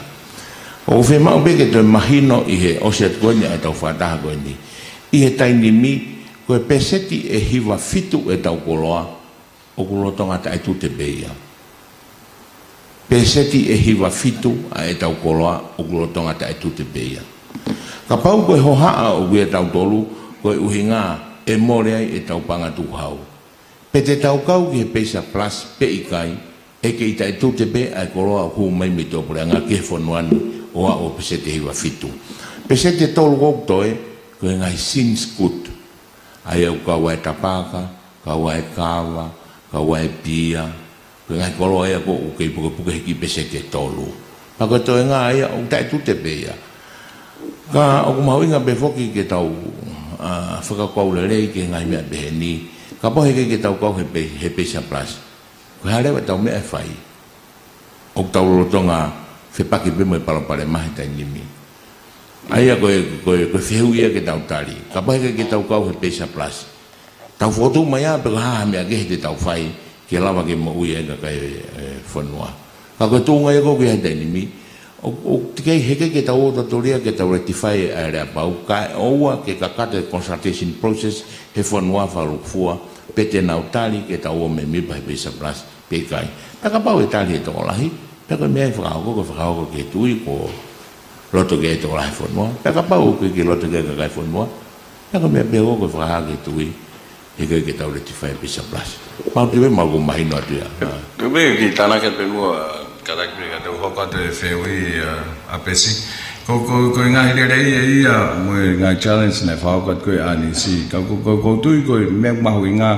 ʻOku fiemaʻu pē ke toe mahino ʻi he ʻosi atu ko eni ʻa ʻetau fakataha ko eni, ʻi he taimi ni, ko e peseti ʻe hiva fitu ʻetau koloa ʻoku lolotonga taʻetute pē ia. Peseti ʻe hiva fitu ʻa ʻetau koloa ʻoku lolotonga taʻetute pē ia. Kapau ko e hohaʻa ʻoku ʻia tautolu, ko e ʻuhinga ʻe mole ai ʻetau paʻanga tukuhau. Pe te tau kau ki he PACER Plus pe ʻikai, ʻe kei taʻetute pē ʻa e koloa ʻoku hū mai mei tuʻapuleʻanga ki he fonua ni ʻo aʻu peseti ʻe hiva fitu. Peseti ʻe tolu ʻoku toe, ko e ngaahi seasonal goods. ʻA ia ʻoku kau ai e tapaka, kau ai e kava, kau ai e pia, ko e ngaahi koloa ia ʻoku kei pukepuke he kiʻi peseti ʻe tolu. Pea ko e toenga ia ʻoku taʻetute pē ia. Ka ʻoku mahuʻinga pē foki ke tau, ʻa, fakakaukau lelei ki he ngaahi meʻa pehē ni, kapau heʻikai ke tau kau he pei-, he PACER Plus, ko e hā leva ʻetau meʻa ʻe fai? ʻOku tau lolotonga fepaki pē mo e palopalema he taimi ni. ʻA ia ko e, ko e, ko e fehuʻi ia ke tau tali. Kapau heʻikai ke tau kau he PACER Plus, tau fokotuʻu mai ā pe ko e hā ha meʻa kehe te tau fai ke lava ke moʻui ai e kakai e, e fonua. Ka ko e tuʻunga ia ʻoku ʻi ai he taimi ni, ʻoku, ʻoku teʻeki ai, heʻikai ke tau ō atu ia ke tau rectify ʻa e aleapau, kae ʻoua ke kakato e consultation process he fonua fakalūkufua, pe te nau tali ke tau ō mēmipa he PACER Plus pe ʻikai. Pea kapau ʻe tali ʻe he tokolahi, pea ko e meʻa ia ʻe fakahoko, ko e fakahoko ki he tuʻi, ʻoku loto ki ai e tokolahi e fonua. Pea kapau ʻoku ʻikai ke loto ki ai e kakai e fonua, pea ko e meʻa pē ia ʻoku fakahā ki he tuʻi, heʻikai ke tau rectify e PACER Plus. Mau tui pē, mau ʻoku mahino atu ia. Ko e meʻa ke tānaki pē muʻa, kātaki pē ka tau hoko atu e fehuʻi, ʻa, ʻa Pesi. Ko, ko, ko e ngaahi lelei ia, ia, mo e ngaahi challenge naʻe fakahoko atu ko ē ʻe ʻAnisi. Ka ko, ko, ʻoku ou tui ko e meʻa mahuʻinga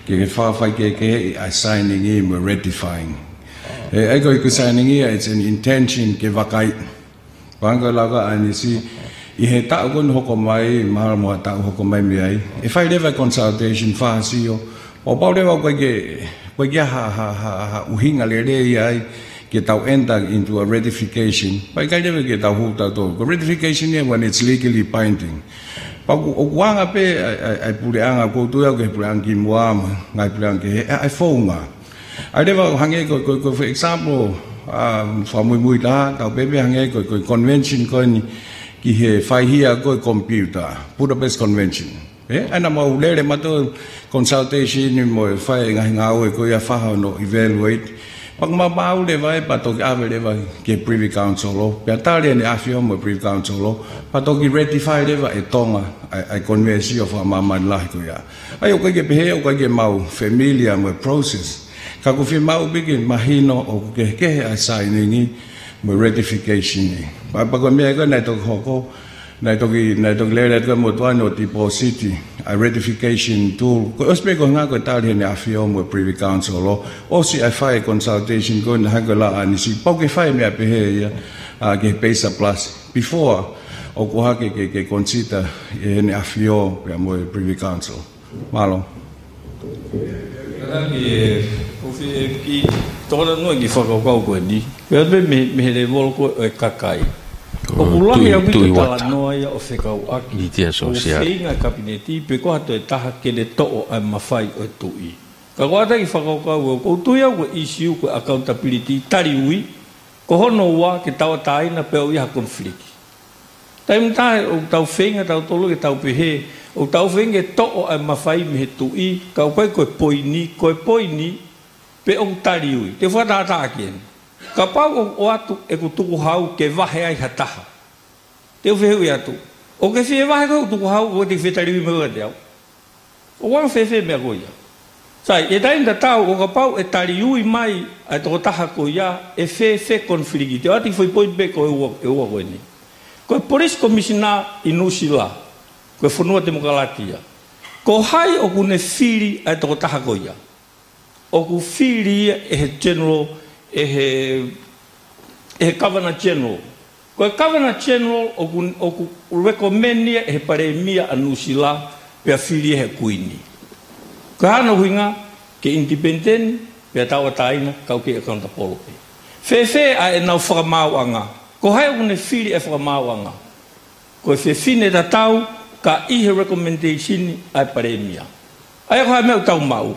ke, ke fakafaikehekeheʻi ʻa e signing ʻi he mo e ratifying. ʻE, ʻa ia ko e, ko e signing ia, it's an intention ke vakai. Pea hangē ko e lau ko ē ʻa ʻAnisi, ʻi he taʻu ko eni hoko mai, mahalo mo ha taʻu hoko mai mei ai, ʻe fai leva e consultation, fakasio, ʻo pau leva ʻoku ʻikai ke, ʻoku ʻikai ha, ha, ha, ha ʻuhinga lelei ai ke tau enter into a ratification. Pea ʻikai leva ke tau hū tautolu. Ko e ratification ia when it's legally binding. Pea ʻoku, ʻoku anga pē ʻa e, ʻa e, ʻa e puleʻanga, ʻoku ou tui au ki he puleʻanga kimuʻa, ngaahi puleʻanga kehe, ʻa e, ʻa e founga. ʻA ia leva hangē ko, ko, ko, for example, ʻa, fakamuimui taha, tau pehē pē hangē ko, ko e convention ko eni ki he faihia ko e computer, Budapest Convention. ʻE, ʻa ia naʻa mau lele mautolu consultation mo e fai e ngaahi ngāue ko ia, fai hono evaluate. Pea ʻoku mau maʻu leva ia pea toki ʻave leva ki he Privy Council ʻo, pea tali ʻe heʻene ʻAfio mo e Privy Council ʻo, pea toki ratify leva ʻe Tonga ʻa e, ʻa e konvēsio fakamāmani lahi ko ia. ʻA ia ʻoku ʻikai ke pehē, ʻoku ʻikai ke mau familiar mo e process. Ka ʻoku fiemaʻu pē ke mahino ʻoku kehekehe ʻa e signing ʻi mo e ratification ʻi. Pea, pea ko e meʻa ko ē naʻe toki hoko, naʻe toki, naʻe toki lele atu ko ē e motuʻa ni ʻo deposit ʻa e ratification tool. Ko e ʻosi pē ko e ʻuhinga ko e tali ʻe heʻene ʻAfio mo e Privy Council ʻo, ʻosi ʻa e fai e consultation ko eni hangē ko e lau ʻa ʻAnisi. Pea ʻoku kei fai e meʻa pehē ia, ʻa, ki he PACER Plus before ʻoku hake ke, ke consider ʻe heʻene ʻAfio pea mo e Privy Council. Mālō. Kātaki, ʻoku ou fie, ʻi, tokanga atu ki he fakakaukau ko eni. Pea pē mei, mei he lēvolo ko ē ʻo e kakai. ʻOku lahi ʻaupito e talanoa ia ʻo fekauʻaki. ʻOku feinga e Kapineti pe ko ha toe taha ke ne toʻo ʻa e mafai ʻo e tuʻi. Ka ʻoku ʻatā ki he fakakaukau ʻoku ou tui au ko e ʻīsiu ko e accountability, tali ui, ko hono ua ke tauʻatāina pea ʻoku ʻi ai ha conflict. Taimi ʻe taha ʻoku tau feinga tautolu ke tau pehē, ʻoku tau feinga ke toʻo ʻa e mafai mei he tuʻi, ka ʻoku ʻikai ko e poini, ko e poini, pe ʻoku tali ui. Te u fakatātā ki ai. Kapau ʻoku ʻoatu ʻeku tukuhau ke vahe ai ha taha. Te u fehuʻi atu. ʻOku ke fie vahe koe hoku tukuhau, ʻoku te fie tali ui mai kiate au? ʻOku anga fēfē e meʻa ko ia? Sai, ʻi he taimi tatau ʻo kapau ʻe tali ui mai ʻa e tokotaha ko ia, ʻe fēfē e conflict? Te u ʻoatu e foʻi poini pē ko e ua, ʻe ua ko eni. Ko e police commissioner ʻi Nuʻusila, ko e fonua temokalati ia. Ko hai ʻoku ne fili ʻa e tokotaha ko ia? ʻOku fili ia ʻe he General, ʻe he, ʻe he Governor General. Ko e Governor General ʻoku, ʻoku recommend ia ʻe he Palēmia ʻa Nuʻusila pea fili ia ʻe he Kuini. Ko hono ʻuhinga ke independent pea tauʻatāina, ka ʻoku kei accountable pē. Fēfē ʻa ʻenau fakamaauʻanga? Ko hai ʻoku ne fili e fakamaauʻanga? Ko e fefine tatau, ka ʻi he recommendation ʻa e palēmia. ʻA ia ko e hā e meʻa ʻoku tau maʻu?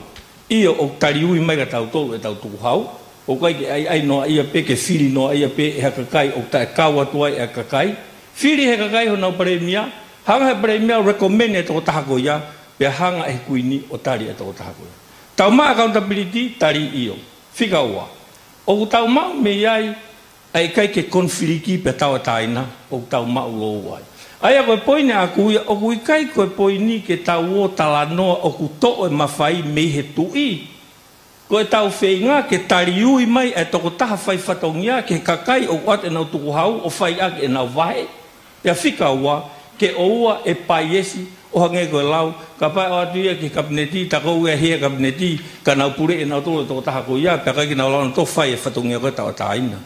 ʻIo, ʻoku taliui mai kia tautolu ʻetau tukuhau, ʻoku ʻikai ke ʻai, ʻai noaʻia pē, ke fili noaʻia pē ʻe ha kakai ʻoku taʻekau atu ai ʻa e kakai. Fili he kakai honau palēmia, hanga he palēmia ʻo recommend e tokotaha ko ia, pea hanga ʻe he kuini ʻo tali e tokotaha ko ia. Tau maʻu accountability, tali ʻio. Fika ua. ʻOku tau maʻu mei ai, ʻa e ʻikai ke konifiliki pea tauʻatāina, ʻoku tau maʻu lōua ai. ʻA ia ko e poini ʻaʻaku ia, ʻoku ʻikai ko e poini ke tau ō talanoa ʻoku toʻo e mafai mei he tuʻi. Ko ʻetau feinga ke taliui mai e tokotaha fai fatongia ki he kakai ʻoku ʻoatu ʻenau tukuhau ʻo fai ʻaki ʻenau vahe. Pea fika ua, ke ʻoua ʻe paiesi ʻo hangē ko e lau, kapau ʻe ʻoatu ia ki he kapineti, ta ko ʻoku ʻi he kapineti, ka nau puleʻi ʻe nautolu e tokotaha ko ia, pea ʻikai ke nau lava nautolu ʻo fai e fatongia ko ē tauʻatāina.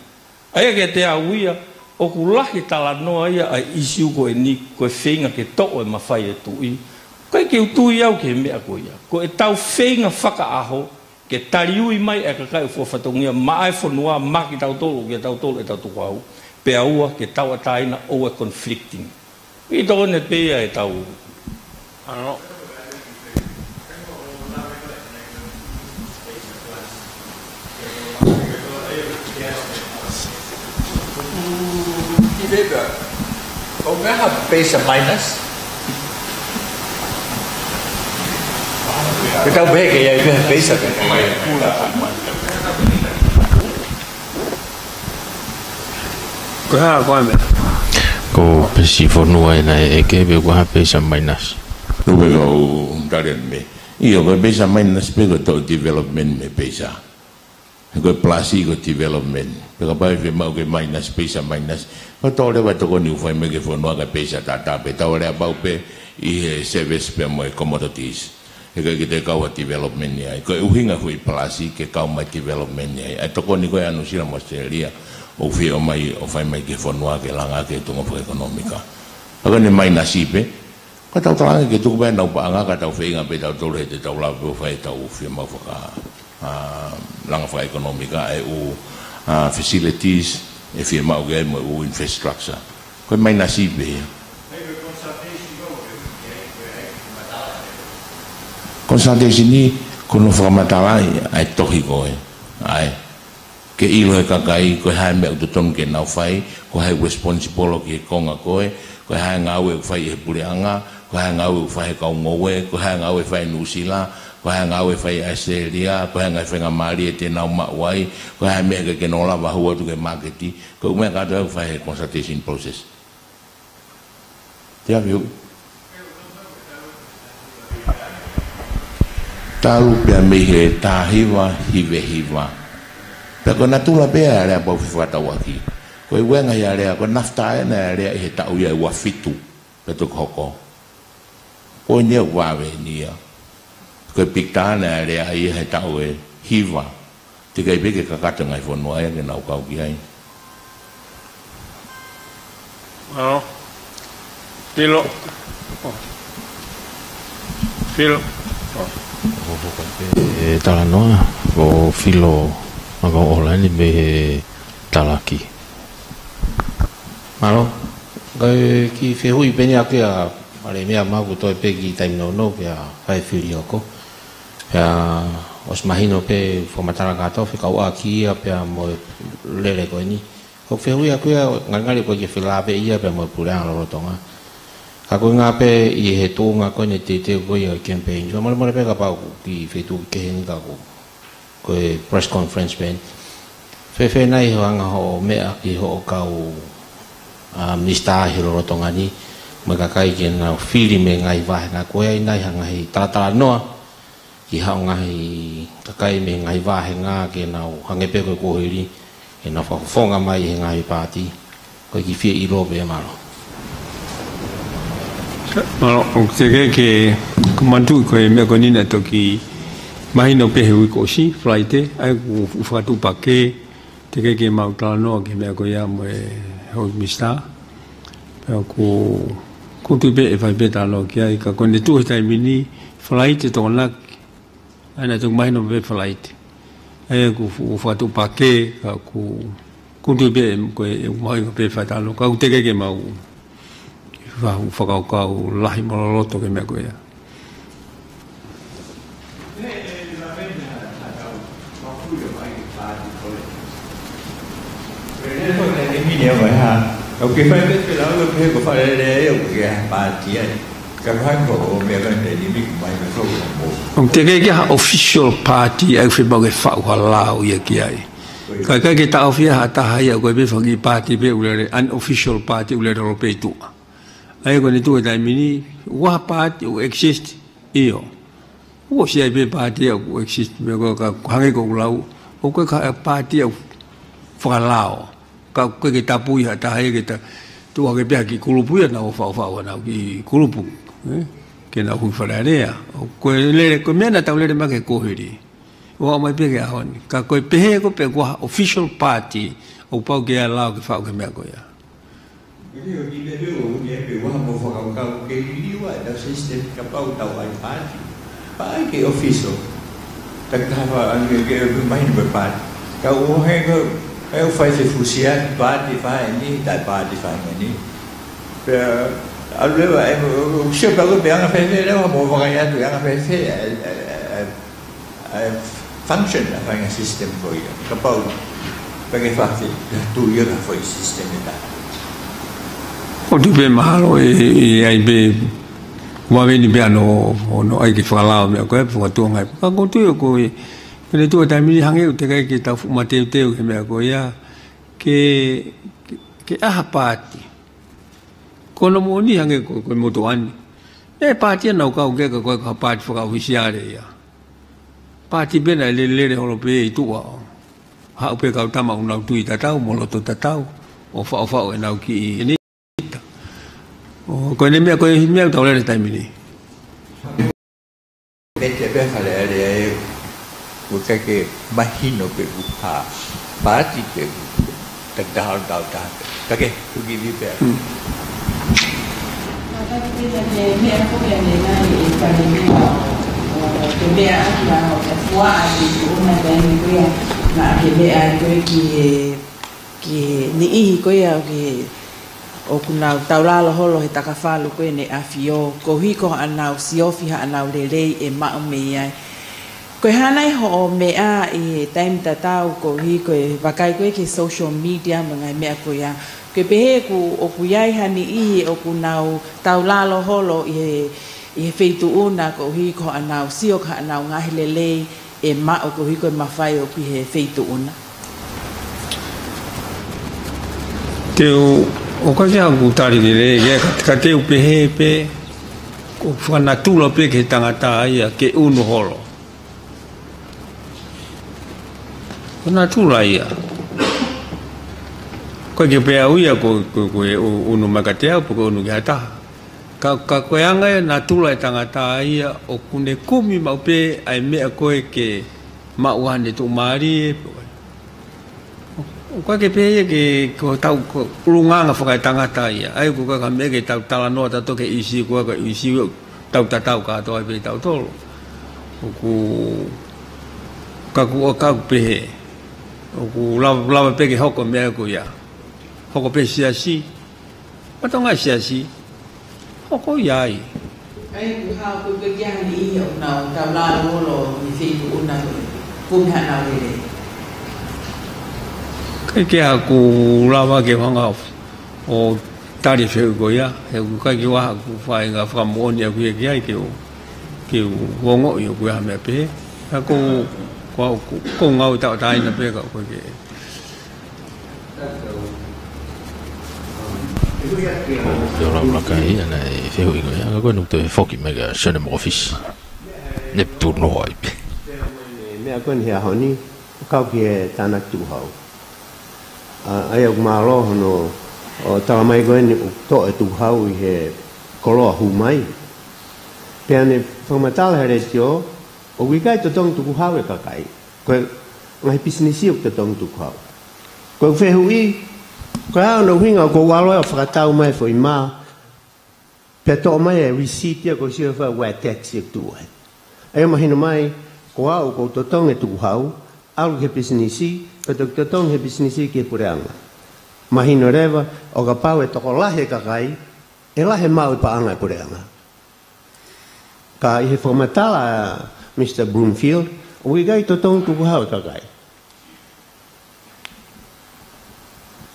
ʻA ia kiate au ia, ʻoku lahi e talanoa ia ʻa e ʻīsiu ko eni, ko e feinga ke toʻo e mafai e tuʻi. ʻIkai ke u tui au ki he meʻa ko ia. Ko ʻetau feinga fakaʻaho, ke taliui mai e kakai ʻoku fua fatongia maʻa e fonua, maʻa kitautolu, kia tautolu ʻetau tukuhau. Pea ua, ke tauʻatāina ʻoua ʻe conflicting. ʻI tokoni pē ia ʻetau. Ano. Ki pē pea. ʻOku meʻa ha peisa minus. Ke tau pehē ke ʻi ai pē ha peisa pē. Ko e hā ko e meʻa? Ko e peisi fonua ena ʻe ʻeke pe ko e hā peisa minus. Tupe kau tali atu mei. ʻIo, ko e peisa minus pē ko e toʻo development mei he peisa. Ko e plus ko e development. Pea kapau ʻe fiemaʻu ke minus, peisa minus. Ko e toʻo leva e tokoni ʻoku fai mai ki he fonua ko e peisa tatau pē. Tau lea pau pē ʻi he service pea mo e commodities. He ʻikai ke toe kau ha development ia ai. Ko e ʻuhinga foʻi plus ke kau mai development ia ai. ʻA e tokoni ko ē ʻa Nuʻu Sila mo ʻAositelēlia ʻoku fie ʻomai ʻo fai mai ki he fonua ke langa ki he tuʻunga fakaʻekonōmika. Ka ko ʻene minus pē. Ka tau talaange ke tuku pē ʻenau paʻanga ka tau feinga pē tautolu he te tau lava pē ʻo fai ʻetau fiemaʻu faka-, ʻa, langa fakaʻekonōmika ʻa e ʻū, ʻa, facilities ʻe fiemaʻu ki ai mo e ʻū infrastructure. Ko e minus pē ia. Consultation ni, ko hono fakamatalaʻi ʻa e tohi ko ē. ʻA e. Ke ʻilo ʻe he kakai, ko e hā e meʻa ʻoku totonu ke nau fai, ko hai responsible ki he konga ko ē, ko e hā e ngāue ʻoku fai ʻe he puleʻanga, ko e hā e ngāue ʻoku fai ʻe he kau ngoue, ko e hā e ngāue ʻoku fai ʻe Nuʻu Sila, ko e hā e ngāue ʻoku fai ʻe ʻAositelēlia, ko e hā e ngaahi faingamālie te nau maʻu ai, ko e hā e meʻa ke, ke nau lava hū atu ki he māketi, ko e ʻū meʻa kātoa ʻoku fai he consultation process. Te afi hu. Talu pea mei he taha hiva hiva hiva. Pea ko e natula pē ia ʻa e alea pau fefakatauʻaki. Ko e ʻuhinga ia ʻa e alea, ko e NAFTA ena ʻa e alea ʻi he taʻu ia ʻe ua fitu pea toki hoko. Ko eni ʻoku vave eni ia. Ko e PICTA ena ʻa e alea ia he taʻu ʻe hiva. Teʻeki ai pē ke kakato e ngaahi fonua ia ke nau kau ki ai. Mālō. Filo. Filo. ʻE talanoa, ko Filo, ʻa ko ʻOlani mei he Talaki. Mālō. Ko e kiʻi fehuʻi pē eni ʻaʻaku ia, ʻa e meʻa maʻaku toe pē kiʻi taimi nounou pea fai fili hoko. Pea ʻosi mahino pē fakamatala kātoa fekauʻaki ia pea mo e lele ko eni. Ko e fehuʻi ʻaʻaku ia, ngalingali ko e kiʻi felāveʻi ia pea mo e puleʻanga lolotonga. Ka ko e ngaahi pē ʻi he tuʻunga ko eni teuteu ko ia campaign. Fakamolemole pē kapau ʻoku kiʻi fetuʻu kehe eni ka ko e ko e press conference pē eni. Fēfē nai hoʻo anga hoʻo meʻa ki hoʻo kau, ʻa, minisitā he lolotonga ni, mo e kakai ke nau fili mei he ngaahi vāhenga ko ē ʻi ai nai ha ngaahi talatalanoa ki haʻo ngaahi kakai mei he ngaahi vāhenga ke nau hangē pē ko e kuohili, ke nau fakafofonga mai he ngaahi paati. Ko e kiʻi fie ʻilo pē, mālō. Mālō, ʻoku teʻeki ke, ko e manatuʻi ko e meʻa ko eni naʻe toki mahino pē he uike kuo ʻosi, Falaite, ʻa ia kuo u fakatuʻupakē, teʻeki ke mau talanoa ki he meʻa ko ia mo e houʻeiki minisitā. Pea ʻoku, ʻoku ou tui pē ʻe fai pē talanoa ki ai, ka ko ʻene tuʻu he taimi ni, Falaite Tokonaki, ʻa ia naʻe toki mahino pē Falaite. ʻA ia kuo u, u fakatuʻupakē, ka ʻoku, ʻoku ou tui pē, ko e, ʻe mahuʻinga pē fai talanoa, ka ʻoku teʻeki ke mau. Fakaukau lahi mo loloto ki he meʻa ko ia. ʻOku teʻeki ke ʻi ai ha official party ʻoku fiemaʻu ke faʻu ha lao ia ki ai. Ka ʻikai ke taʻofi ha taha ia, ko e pē fanga kiʻi party pē ʻoku lele, unofficial party ʻoku lele holo pē ʻi tuʻa. ʻA ia ko e tuʻu he taimi ni, ʻoku ʻi ai ha party ʻoku exist, ʻio. ʻOku ʻosi ʻi ai pē party ʻoku exist, meʻa ko ē ka hangē ko ʻeku lau, ʻoku ʻikai ha party ʻoku fakalao. Ka ʻoku ʻikai ke tapui ha taha ia ke ta-, tuʻu hake pē ha kiʻi kulupu ia naʻa nau faʻufaʻu ʻenau kiʻi kulupu, ē? Ke nau hui Fale Alea. Ko e lele, ko e meʻa naʻa tau lele mai ki he kuohili. ʻO aʻu mai pē ki he ʻaho ni. Ka ko e pehē ko ē pe ko ha official party, ʻoku pau ke ʻi ai ha lao ke faʻu ki he meʻa ko ia. Ko e kiʻi meʻa pē ʻoku ne pē ʻoku ʻi ai mo e fakakaukau ke liliu ʻa e system kapau tau ʻai party. Pea ʻai ke official. Takitaha faʻa ke, ke mahino ko e party. Ka ʻoku hangē ko e ʻoku fai fefusia, party fai ni, taʻe party fai ni. Pea ʻalu leva, ʻe, ʻoku, ʻoku sio pē ʻoku pē anga fēfē leva, mo vakai atu ʻe anga fēfē, ʻe, ʻe, ʻe, ʻa e function ʻa e faʻahinga system ko ia. Kapau pē ke fai, tui ia ka foʻi system ʻe taha. ʻOku tuʻu pē mahalo ʻe, ʻe ʻi ai pē, ʻoku ʻi ai pē ʻa hono, hono ʻai ke fakalao meʻa ko ē, fakatuʻunga ai. Ka ʻoku ou tui ʻoku ʻi ai, pea ne tuʻu he taimi ni hangē ʻoku teʻeki ai ke tau fuʻu mateuteu ki he meʻa ko ia, ke, ke, ke ʻi ai ha party. Ko hono moʻoni hangē ko, ko e motuʻa ni. ʻE party ʻa naʻa nau kau ki ai ka ko e ka party fakaʻofisiale ia. Party pē naʻe lele, lele holo pē ʻi tuʻa ʻo haʻu pē kau tama ʻoku nau tui tatau, mo loto tatau, ʻo faʻufaʻu ʻenau kiʻi ʻenita. ʻO, ko ʻene meʻa, ko e meʻa ʻoku tau lele he taimi ni. Pete pē Fale Alea ē, ʻoku ʻikai ke mahino pe ʻoku ʻi ai ha party pe ʻoku takitaha ʻo tautaha pē. Ka ke, tuki vi pē. Hmm. Ka ke pehē ki he meʻa ko ē naʻe ʻi ai ʻi Fale Alea, ʻo, ʻo ke meʻa ʻaki ʻa hoʻo fuaʻa ki he tuʻunga taimi ko ia naʻa ke meʻa ai ko ē ki he ki he niʻihi ko ia ʻoku, ʻoku nau taulalo holo he takafalu ko ē ʻEne ʻAfio, koeʻuhi ko haʻanau siofi haʻanau lelei ʻe maʻu mei ai. Ko e hā nai hoʻo meʻa ʻi he taimi tatau koeʻuhi ko e vakai ko ē ki he social media mo e ngaahi meʻa ko ia. Ko e pehē ʻoku, ʻoku ʻi ai ha niʻihi ʻoku nau taulalo holo ʻi he, ʻi he feituʻu na koeʻuhi ko haʻanau sio ki haʻanau ngaahi lelei ʻe maʻu koeʻuhi ko e mafai ʻoku ʻi he feituʻu na. Te u, ʻoku ʻikai ke u tali lelei, ke ka, ka te u pehē pē, ʻoku fakanatula pē ki he tangata ia ke unu holo. Ko e natula ia. ʻOku ʻikai ke pehē au ia ko, ko, ko e u-, unu mai kiate au, pe ko e unu ki ha taha. Ka, ka ko e anga ia e natula e tangata ia ʻoku ne kumi maʻu pē ʻa e meʻa ko ē ke maʻu ʻa ʻene tuʻumālie. ʻOku ʻikai ke pehē ia ke ko hotau ko e ʻulungaanga fakaetangata ia. ʻA ia ʻoku ʻikai ko ha meʻa ke tau talanoa tautolu ki he ʻīsiu ko ē, ko e ʻīsiu ʻoku tau tatau kātoa ai pē tautolu. ʻOku, ka ʻoku, ʻoku pehē. ʻOku lava, lava pē ke hoko e meʻa ko ia. Hoko pē siasi. Matonga siasi. Hoko ia ai. ʻA ia ʻoku hā ko e ʻikai ke ʻi ai ha niʻihi ʻoku nau taulalo holo ʻi he feituʻu na ko ē. Kumi haʻanau lelei. ʻIkai ke ʻi ai haʻaku lava ke u hanga ʻo tali e fehuʻi ko ia. He ʻoku ʻikai ke ʻi ai haʻaku faʻahinga fakamoʻoni ʻaʻaku ia ki ai ke u, ke u ongoʻi ʻoku ʻi ai ha meʻa pehē. Ka ko, ko, ko, ko e ngāue tauʻatāina pē ka ʻoku ʻikai ke Te u lau laka ia naʻe fehuʻi ko ia, ka ko eni ʻoku toe foki mai kia Sione Mokofisi. Ne tuʻu noa ai pē. Meʻa ko eni he ʻaho ni, ʻo kau ki he tānaki tukuhau. ʻA, ʻa ia ʻoku mālō hono, ʻo tala mai ko eni ʻoku toʻo e tukuhau ʻi he koloa hū mai. Pea ne fakamatala he letiō, ʻoku ʻikai totongi tukuhau e kakai. Ko e ngaahi pisinisi ʻoku totongi tukuhau. Ko e fehuʻi, ko e hā hono ʻuhinga ʻoku ou ʻalu ʻo fakatau mai e foʻi mā, pea toʻo mai e receipt ia ʻoku ou sio fai ʻoku ʻi ai e tax ia ʻoku tuʻu ai. ʻA ia ʻoku mahino mai, ko au ʻoku ou totongi e tukuhau, ʻalu ki he pisinisi, pea toki totongi he pisinisi ki he puleʻanga. Mahino leva, ʻo kapau ʻe tokolahi e kakai, ʻE lahi e maʻu e paʻanga ʻa e puleʻanga. Ka ʻi he fakamatala ʻa Mr Bloomfield, ʻoku ʻikai totonu tukuhau ʻa e kakai.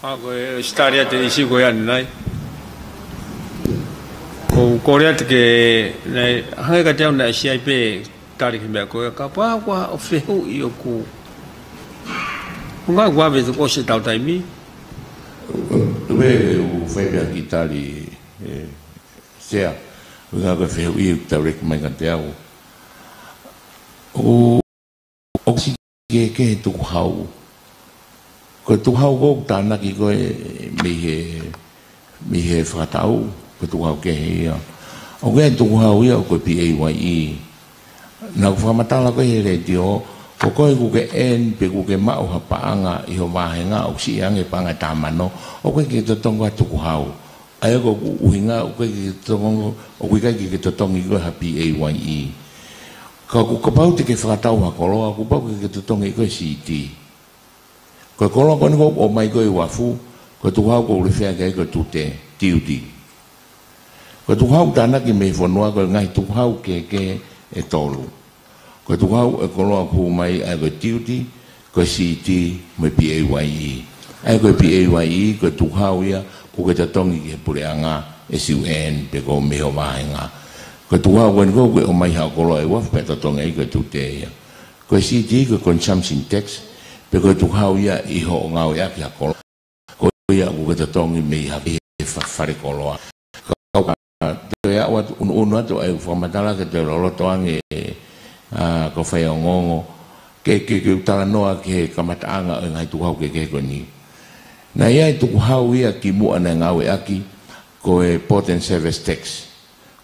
ʻA ko e sitari atu e ʻīsiu ko ē ʻanenai. ʻOku ou kole atu ke, naʻe hangē kiate au naʻe ʻasi ai pē tali ki he meʻa ko ē, ka pau ʻoku ʻi ai ha fehuʻi ʻoku, ʻoku ngali ʻoku ʻave atu ko ē ʻetau taimi. Tuku ke u fai pē ha kiʻi tali, ē, Sea, ʻuhinga ko e fehuʻi ʻoku tau leki mai kiate au. ʻOku, ʻoku siʻi kehekehe e tukuhau. Ko e tukuhau ʻoku tānaki ko ē mei he, mei he fakataʻu, ko e tukuhau kehe ia. ʻOku ʻi ai e tukuhau ia ʻoku ko e P A Y E. Naʻa ku fakamatala ko ē he letiō, ko koe ʻoku ke earn pe ʻoku ke maʻu ha paʻanga ʻi ho vāhenga ʻoku siʻi ange paʻanga ʻe taha mano, ʻoku ʻikai ke totongi ha tukuhau. ʻA ia ko ʻeku ʻuhinga ʻoku ʻikai ke totongi, ʻoku ʻikai ke totongi koe ha P A Y E. Ka ʻoku kapau te ke fakatau ha koloa, kuo pau ke ke totongi koe C T. Ko e koloa ko eni ʻoku ʻomai ko ē ʻi uafu, ko e tukuhau ʻoku ou refer ki ai ko e tute, duty. Ko e tukuhau ʻoku tānaki mei he fonua ko e ngaahi tukuhau kehekehe ʻe tolu. Ko e tukuhau ʻo e koloa ʻoku hū mai ʻa ia ko e duty, ko e C T, mo e P A Y E. ʻA ia ko e P A Y E, ko e tukuhau ia ʻoku ke totongi ki he puleʻanga ʻe siʻi earn pe ko mei ho vāhenga. Ko e tukuhau ko eni ʻoku ke ʻomai haʻo koloa ʻi uafu pea totongi ai ko e tute ia. Ko e C T ko e consumption tax, pe ko e tukuhau ia ʻi hoʻo ngāueʻaki ha koloa. Ko ia ʻoku ke totongi mei ha, he fa-, fale koloa. Ka, ka, toe aʻu atu, ʻunuʻunu atu ʻa ʻeku fakamatala ke toe loloto ange, ʻa, ko e fai ongoongo. Ke, ke, ke u talanoa ki he kamataʻanga ʻo e ngaahi tukuhau kehekehe ko eni. Naʻe ʻi ai e tukuhau ia kimuʻa naʻe ngāueʻaki ko e Port and Service Tax.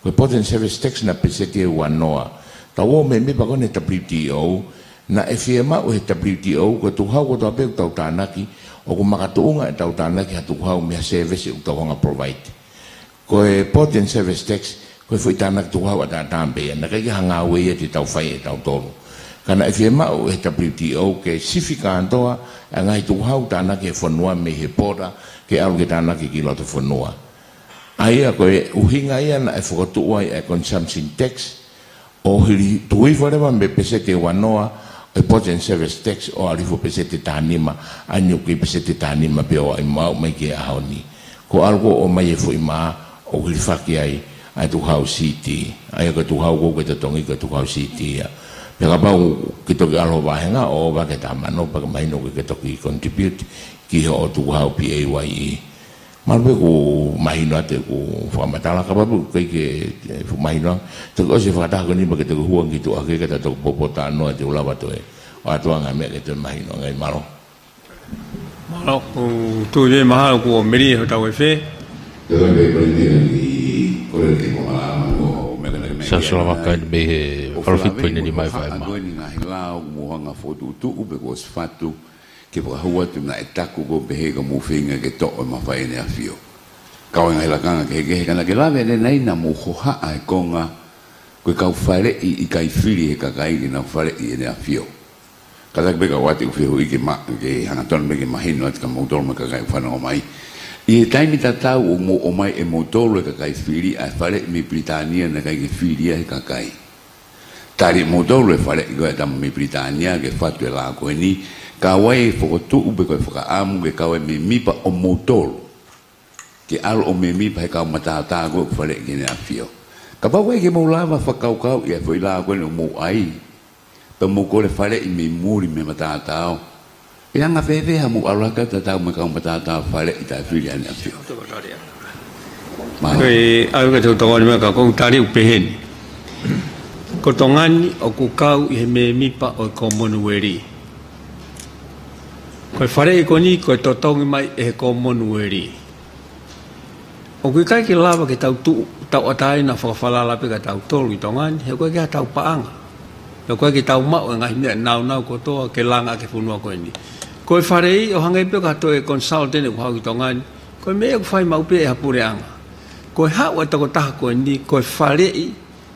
Ko e Port and Service Tax naʻe peseti ʻe uanoa. Tau ō mei he mēmipa ko eni he W T O, naʻe fiemaʻu ʻe he W T O, ko e tukuhau kotoa pē ʻoku tau tānaki, ʻoku makatuʻunga ʻetau tānaki ha tukuhau mei ha service ʻoku tau hanga ʻo provide. Ko e Port and Service Tax, ko e foʻi tānaki tukuhau ʻataʻatā pē ia, naʻe ʻikai ke ʻi ai ha ngāue ia te tau fai ʻe tautolu. Ka naʻe fiemaʻu ʻe he W T O ke sifi kātoa ʻa e ngaahi tukuhau tānaki ʻe he fonua mei he border, ke ʻalu ke tānaki ki loto fonua. ʻA ia ko e ʻuhinga ia naʻe fokotuʻu ai e consumption tax, ʻo hili tuʻu hifo leva mei he peseti ʻe uanoa ʻo e Port and Service Tax ʻo aʻu hifo peseti ʻe taha nima, ʻa eni ʻoku kei peseti ʻe taha nima pē ʻo aʻu mai ki he ʻaho ni. Ko e ʻalu ko ē ʻo ʻomai e foʻi mā ʻo hilifaki ai ʻa e tukuhau C T. ʻA ia ko e tukuhau ʻoku ke totongi ko e tukuhau C T ia. Pea kapau ke toki ʻalu ho vāhenga ʻo ʻova ki he taha mano pea ke mahino ke ke toki contribute ki hoʻo tukuhau P A Y E. Mahalo pē kuo mahino atu ʻeku fakamatala, kapau ʻoku ʻikai ke, ke fuʻu mahino ange, toki ʻosi e fakataha ko eni pea ke toki hū ange ki tuʻa hake kae ta toki poupou talanoa te u lava toe ʻoatu ange ha meʻa ke toe mahino ange ai, mālō. Mālō, ʻoku ou tui mahalo kuo melie hotau efe. Te u pehē ko eni ʻi kole ke ko malama ko meʻa ko eni. Sa sula vaka eni mei he Falafitu ko eni mai fai ma. Ko eni ngaahi lao mo hanga fokotuʻutuʻu pe kuo ʻosi fatu. Ke fakahū atu naʻe taku ko e pehē ka mou feinga ke toʻo e mafai ʻEne ʻAfio. Kau e ngaahi lakanga kehekehe ka naʻa ke lave ʻanenai naʻa mou hohaʻa he konga ko e kau faleʻi ʻikai fili ʻe he kakai ke nau faleʻi ʻEne ʻAfio. Kātaki pē kau ʻoatu ʻeku fehuʻi ke ma-, ke hangatonu pē ke mahino atu kia moutolu mo e kakai ʻoku fanongo mai. ʻI he taimi tatau ʻoku mou ʻomai ʻe moutolu e kakai fili ʻa e faleʻi mei Pilitānia naʻe ʻikai ke fili ia ʻe he kakai. Tali ʻe moutolu e faleʻi ko ē ʻa e tama mei Pilitānia ke fatu e lao ko eni, kau ai e fokotuʻu pe ko e fakaʻamu ke kau ai e mēmipa ʻo moutolu ke ʻalu ʻo mēmipa he kau mataotao ko ē ʻoku faleʻi ki Heʻene ʻAfio. Kapau ʻoku ʻikai ke mou lava fakakaukauʻi ʻa e foʻi lao ko eni ʻoku mou ʻai, pea mou kole faleʻi mei muli mei he mataotao, ʻe anga fēfē haʻamou ʻalu hake ʻo tatau mo e kau mataotao faleʻi taʻefili ʻa Heʻene ʻAfio? Mālō. Ko e ʻai ka te u tokoni mai ka ʻoku ou tali ʻo pehē ni. Ko Tonga ni ʻoku kau ʻi he mēmipa ʻo e Commonwealth. Ko e faleʻi ko eni ko e totongi mai ʻe he Commonwealth. ʻOku ʻikai ke lava ke tau tuʻu, tauʻatāina fakafalala pē kia tautolu ʻi Tonga ni, he ʻoku ʻikai ke ʻi ai haʻatau paʻanga. He ʻoku ʻikai ke tau maʻu e ngaahi meʻa nāunau kotoa ke langa ki he fonua ko eni. Ko e faleʻi ʻo hangē pē ko ha toe consultant ʻoku haʻu ki Tonga ni, ko e meʻa ʻoku fai maʻu pē ʻe ha puleʻanga. Ko e haʻu e tokotaha ko eni, ko e faleʻi,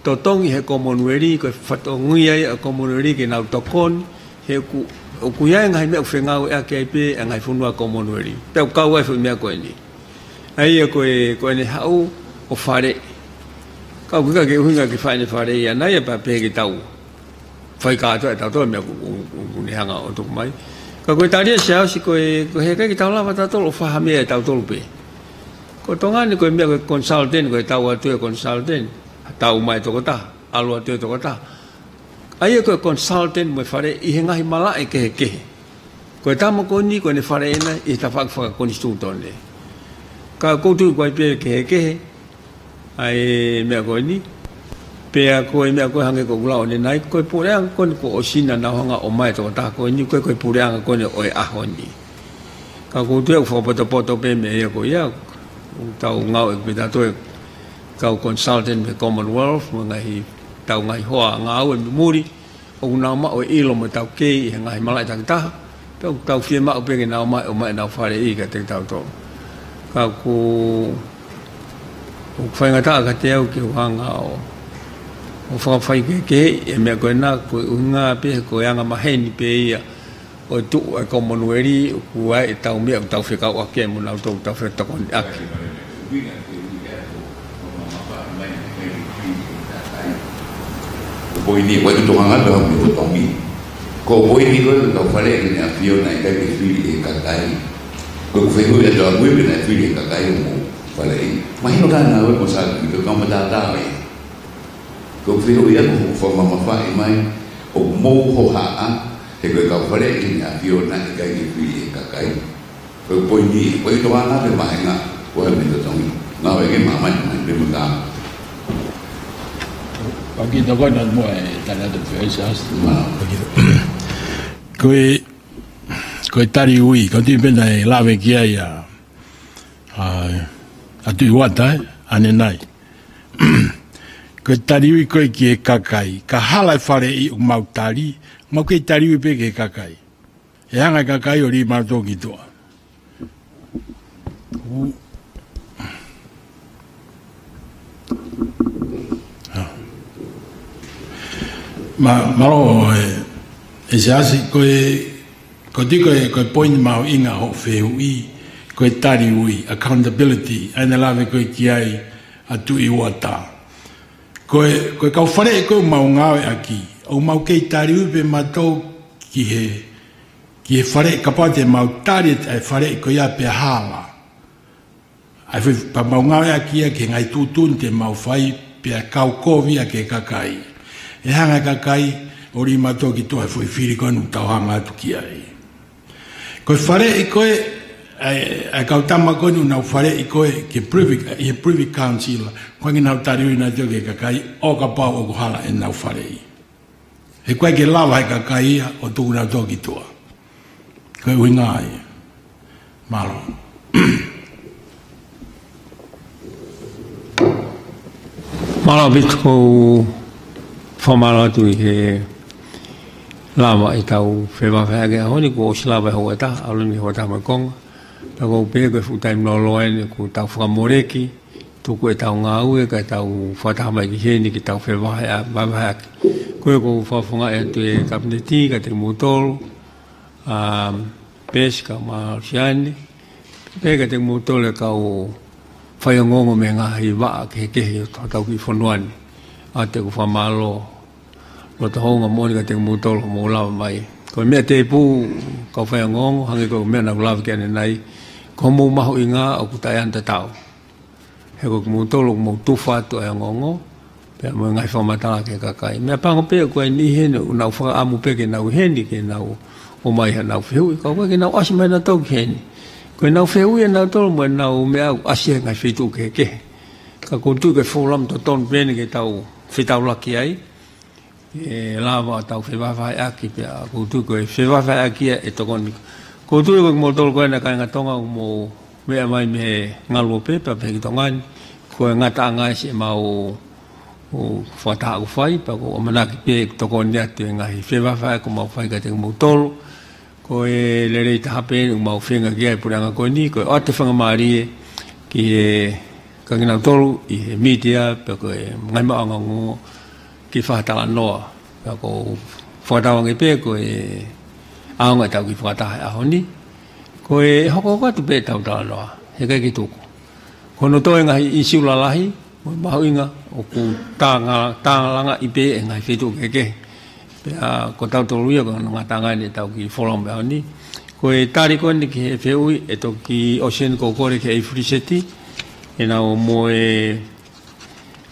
totongi he Commonwealth, ko e fatongia ia ʻa e Commonwealth ke nau tokoni, he ʻoku, ʻoku ʻi ai e ngaahi meʻa ʻoku fengāueʻaki ai pē ʻa e ngaahi fonua Commonwealth. Pea ʻoku kau ai e foʻi meʻa ko eni. ʻA ia ko e, ko ʻene haʻu, ʻo faleʻi. Ka ʻoku ʻikai ke ʻuhinga ke fai ʻene faleʻi ʻana ia pea pehē ke tau fai kātoa ʻe tautolu e meʻa ʻoku, ʻoku, ʻoku ne hanga ʻo tuku mai. Ka ko e tali ʻa Siaosi ko e, ko e heʻikai ke tau lava tautolu ʻo fai ha meʻa ʻe tautolu pē. Ko Tonga ni ko e meʻa ko e consultant, ko e tau atu e consultant, tau mai tokotaha, ʻalu atu e tokotaha. ʻA ia ko e consultant mo e faleʻi ʻi he ngaahi malaʻe kehekehe. Ko e tama ko eni ko ʻene faleʻi ʻana ʻi he tafaʻaki fakakonisitūtone. Ka ʻoku ou tui ʻoku ʻi ai pē kehekehe ʻa e meʻa ko eni. Pea ko e meʻa ko ē hangē ko ʻeku lau ʻanenai, ko e puleʻanga ko eni kuo ʻosi naʻa nau hanga ʻo ʻomai e tokotaha ko eni, ko e, ko e puleʻanga ko eni ʻo e ʻaho ni. Ka ʻoku ou tui ʻoku fakapotopoto pē meʻa ia ko ia, ʻoku tau ngāueʻaki pē tautolu e kau consultant mei he Commonwealth, mo e ngaahi, tau ngaahi hoa ngāue mei muli, ʻoku nau maʻu e ʻilo mo e taukei ʻi he ngaahi malaʻe takitaha, pea ʻoku tau fiemaʻu pē ke nau ō mai ʻo ʻomai ʻenau faleʻi kiate kitautolu. Ka ʻoku, ʻoku faingataʻa kiate au ke u hanga ʻo, ʻo fakafaikehekeheʻi e meʻa ko ena, ko e ʻuhinga pē, ko e anga maheni pē ia ʻo e tuʻu e Komonueli, ʻoku ʻi ai e tau meʻa ʻoku tau fekauʻaki mo nautolu, ʻoku tau fetokoniʻaki. Ko e poini, ko e tokanga pē ʻa e totongi. Ko e poini ko e kau faleʻi ʻEne ʻAfio naʻe ʻikai ke fili ʻe he kakai. Ko e fehuʻi atu ʻaku ia pe naʻe fili ʻe he kakai hoʻomou faleʻi. Mahino ka naʻe ʻi ai mo Saki, ko e kau matātā mai. Ko e fehuʻi atu ʻoku fakamamafaʻi mai, ʻoku mou hohaʻa, he ko e kau faleʻi ʻEne ʻAfio naʻe ʻikai ke fili ʻe he kakai. Ko e poini, ko e tokanga pē mahinga, ko e meʻa totongi. Ngāueʻaki e māmani, mai pē mo tā. Paki toko na mo e tana to face us. Mā. Ko e, ko e tali ui, ko e tui pē naʻe lave ki ai ʻa, ʻa, ʻa Tuʻi Uata, ē, ʻanenai. Ko e tali ui ko ē ki he kakai, ka hala e faleʻi ʻoku mau tali, mau kei tali ui pē ki he kakai. ʻE hanga e kakai ʻo lī mautolu ki tuʻa. Mā, mālō e, ʻe Siaosi, ko e, ko e tui ko e, ko e poini mahuʻinga hoʻo fehuʻi, ko e tali ui, accountability, ʻa ia naʻe lave ko ē ki ai ʻa Tuʻi Uata. Ko e, ko e kau faleʻi ko ē ʻoku mau ngāueʻaki, ʻoku mau kei tali ui pē mautolu ki he, ki he faleʻi, kapau te mau tali e faleʻi ko ia pea hala. ʻA ia foʻi pea mau ngāueʻaki ia ki he ngaahi tuʻutuʻuni te mau fai pea kau kovi ia ki he kakai. ʻE hanga e kakai ʻo lī mautolu ki tuʻa he foʻi fili ko eni ʻoku tau hanga atu ki ai. Ko e faleʻi ko ē, ʻa e, ʻa e kau tama ko eni ʻoku nau faleʻi ko ē ki he Privy, ʻi he Privy Council, ko e ʻikai ke nau tali ui nautolu ki he kakai, ʻo kapau ʻoku hala ʻenau faleʻi. He ʻoku ʻikai ke lava he kakai ia ʻo tuku nautolu ki tuʻa. Ko e ʻuhinga ia. Mālō. Mālō ʻaupito, ʻoku ou fakamālō atu ʻi he lava ʻetau fevāvāʻaki he ʻaho ni, kuo ʻosi lava e houa ʻe taha, ʻalu eni ki he houa ʻe taha mo e konga. Pea ʻoku ou pehē ko e fuʻu taimi lōloa eni kuo tau fakamoleki, tuku ʻetau ngāue kae tau fakataha mai ki heni ke tau fevāvāʻaki. Ko ia ʻoku ou fakafofongaʻi atu e Kapineti kiate kimoutolu, ʻa Pesi kae ʻumaʻā Siane, pea kiate kimoutolu e kau faiongoongo mei he ngaahi vaʻa kehekehe ʻo hotau kiʻi fonua ni. ʻOatu ʻeku fakamālō loto houngaʻia moʻoni kiate kimoutolu hoʻomou lava mai. Ko e meʻa tēpū, kau faiongoongo, hangē ko e meʻa naʻa ku lave ki ai ʻanenai, ko hoʻomou mahuʻinga ʻoku taʻeʻaonga tatau. He ko kimoutolu ʻoku mou tufa atu ʻa e ongoongo, pea mo e ngaahi fakamatala ki he kakai. Meʻapango pē ʻoku ʻi ai e niʻihi heni ʻoku nau fakaʻamu pē ke nau ʻi heni, ke nau ō mai haʻanau fehuʻi, ka ʻoku ʻikai ke nau ʻasi mai nautolu ki heni. Ko ʻenau fehuʻi ʻanautolu mo ʻenau meʻa ʻoku ʻasi he ngaahi feituʻu kehekehe. Ka ʻoku ou tui ko e fōlamu totonu pē eni ke tau fetaulaki ai, ʻe lava ʻo tau fevāvāʻaki pea ʻoku ou tui ko e fevāvāʻaki ia ʻe tokoni. ʻOku ou tui ko kimoutolu ko ena kāinga Tonga ʻoku mou meʻa mai mei he ngaluope pea pehē ki Tonga ni, ko e ngataʻanga ʻa siʻemau fakataha ʻoku fai, pea ʻoku ou ʻamanaki pē ʻe tokoni atu e ngaahi fevāvāʻaki ʻoku mau fai kiate kimoutolu. Ko e lelei taha pē eni ʻoku mau feinga ki ai he puleʻanga ko eni, ko e ʻoatu e faingamālie ki he, kia kinautolu ʻi he mītia, pea ko e ngaahi maʻuʻanga ongoongo ke fakatalanoa. Pea ʻoku ou fakatauange pē ko e ʻaonga ʻetau kiʻi fakataha he ʻaho ni, ko e hokohoko atu pē ʻetau talanoa, heʻikai ke tuku. Ko hono toe ngaahi ʻīsiu lalahi, mo e mahuʻinga ʻoku tānga-, tālangaʻi pē ʻe he ngaahi feituʻu kehekehe. Pea ko tautolu ia ko e ngataʻanga ʻetau kiʻi forum he ʻaho ni. Ko e tali ko eni ki he fehuʻi, ʻe toki ʻosi eni ʻeku kole ki he ʻEiki Fuliseti, ʻenau mo e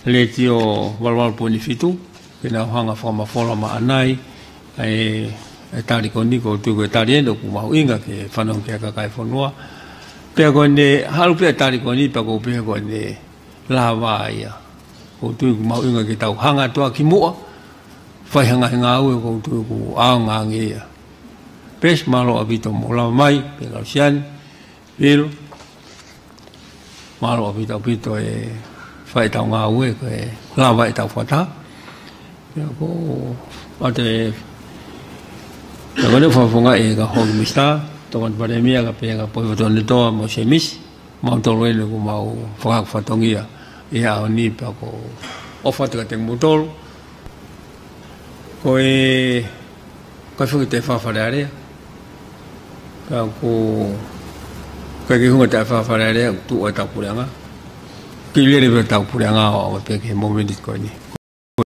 Letiō valu valu poini fitu, ke nau hanga fakamafola maʻanai, ʻa e, ʻa e tali ko eni ʻoku ou tui ko e tali eni ʻoku mahuʻinga ke fanongo ki ai e kakai e fonua. Pea ko ʻene haʻu pē ʻa e tali ko eni pea ʻoku ou pehē ko ʻene lava ia. ʻOku ou tui ʻoku mahuʻinga ke tau hanga atu ʻa kimuʻa, fai ha ngaahi ngāue ʻoku ou tui ʻoku ʻaonga ange ia. Pes, mālō ʻaupito hoʻomou lava mai, pea kau Siani, Pilo, mālō ʻaupito ʻaupito e fai ʻetau ngāue, ko e lava ʻetau fakataha. Pea ko ʻate, pea ko ʻene fakafofongaʻi ʻe he kau Home Minister, Tokoni Palēmia, kae pehē kia Pohiva Tonetoa mo Semisi, mautolu eni ʻoku mau fakaakofatongia ʻi he ʻaho ni pea ʻoku ou ʻofa atu kiate kimoutolu. Ko e, ko e fakaʻuhinga ʻa e Fale Alea. Ka ko, ko e kiʻi ʻuhinga ʻa e Fale Alea, tuʻu ʻetau puleʻanga. Kiʻi lele pē ʻetau puleʻanga ʻo aʻu pē ki he momeniti ko eni.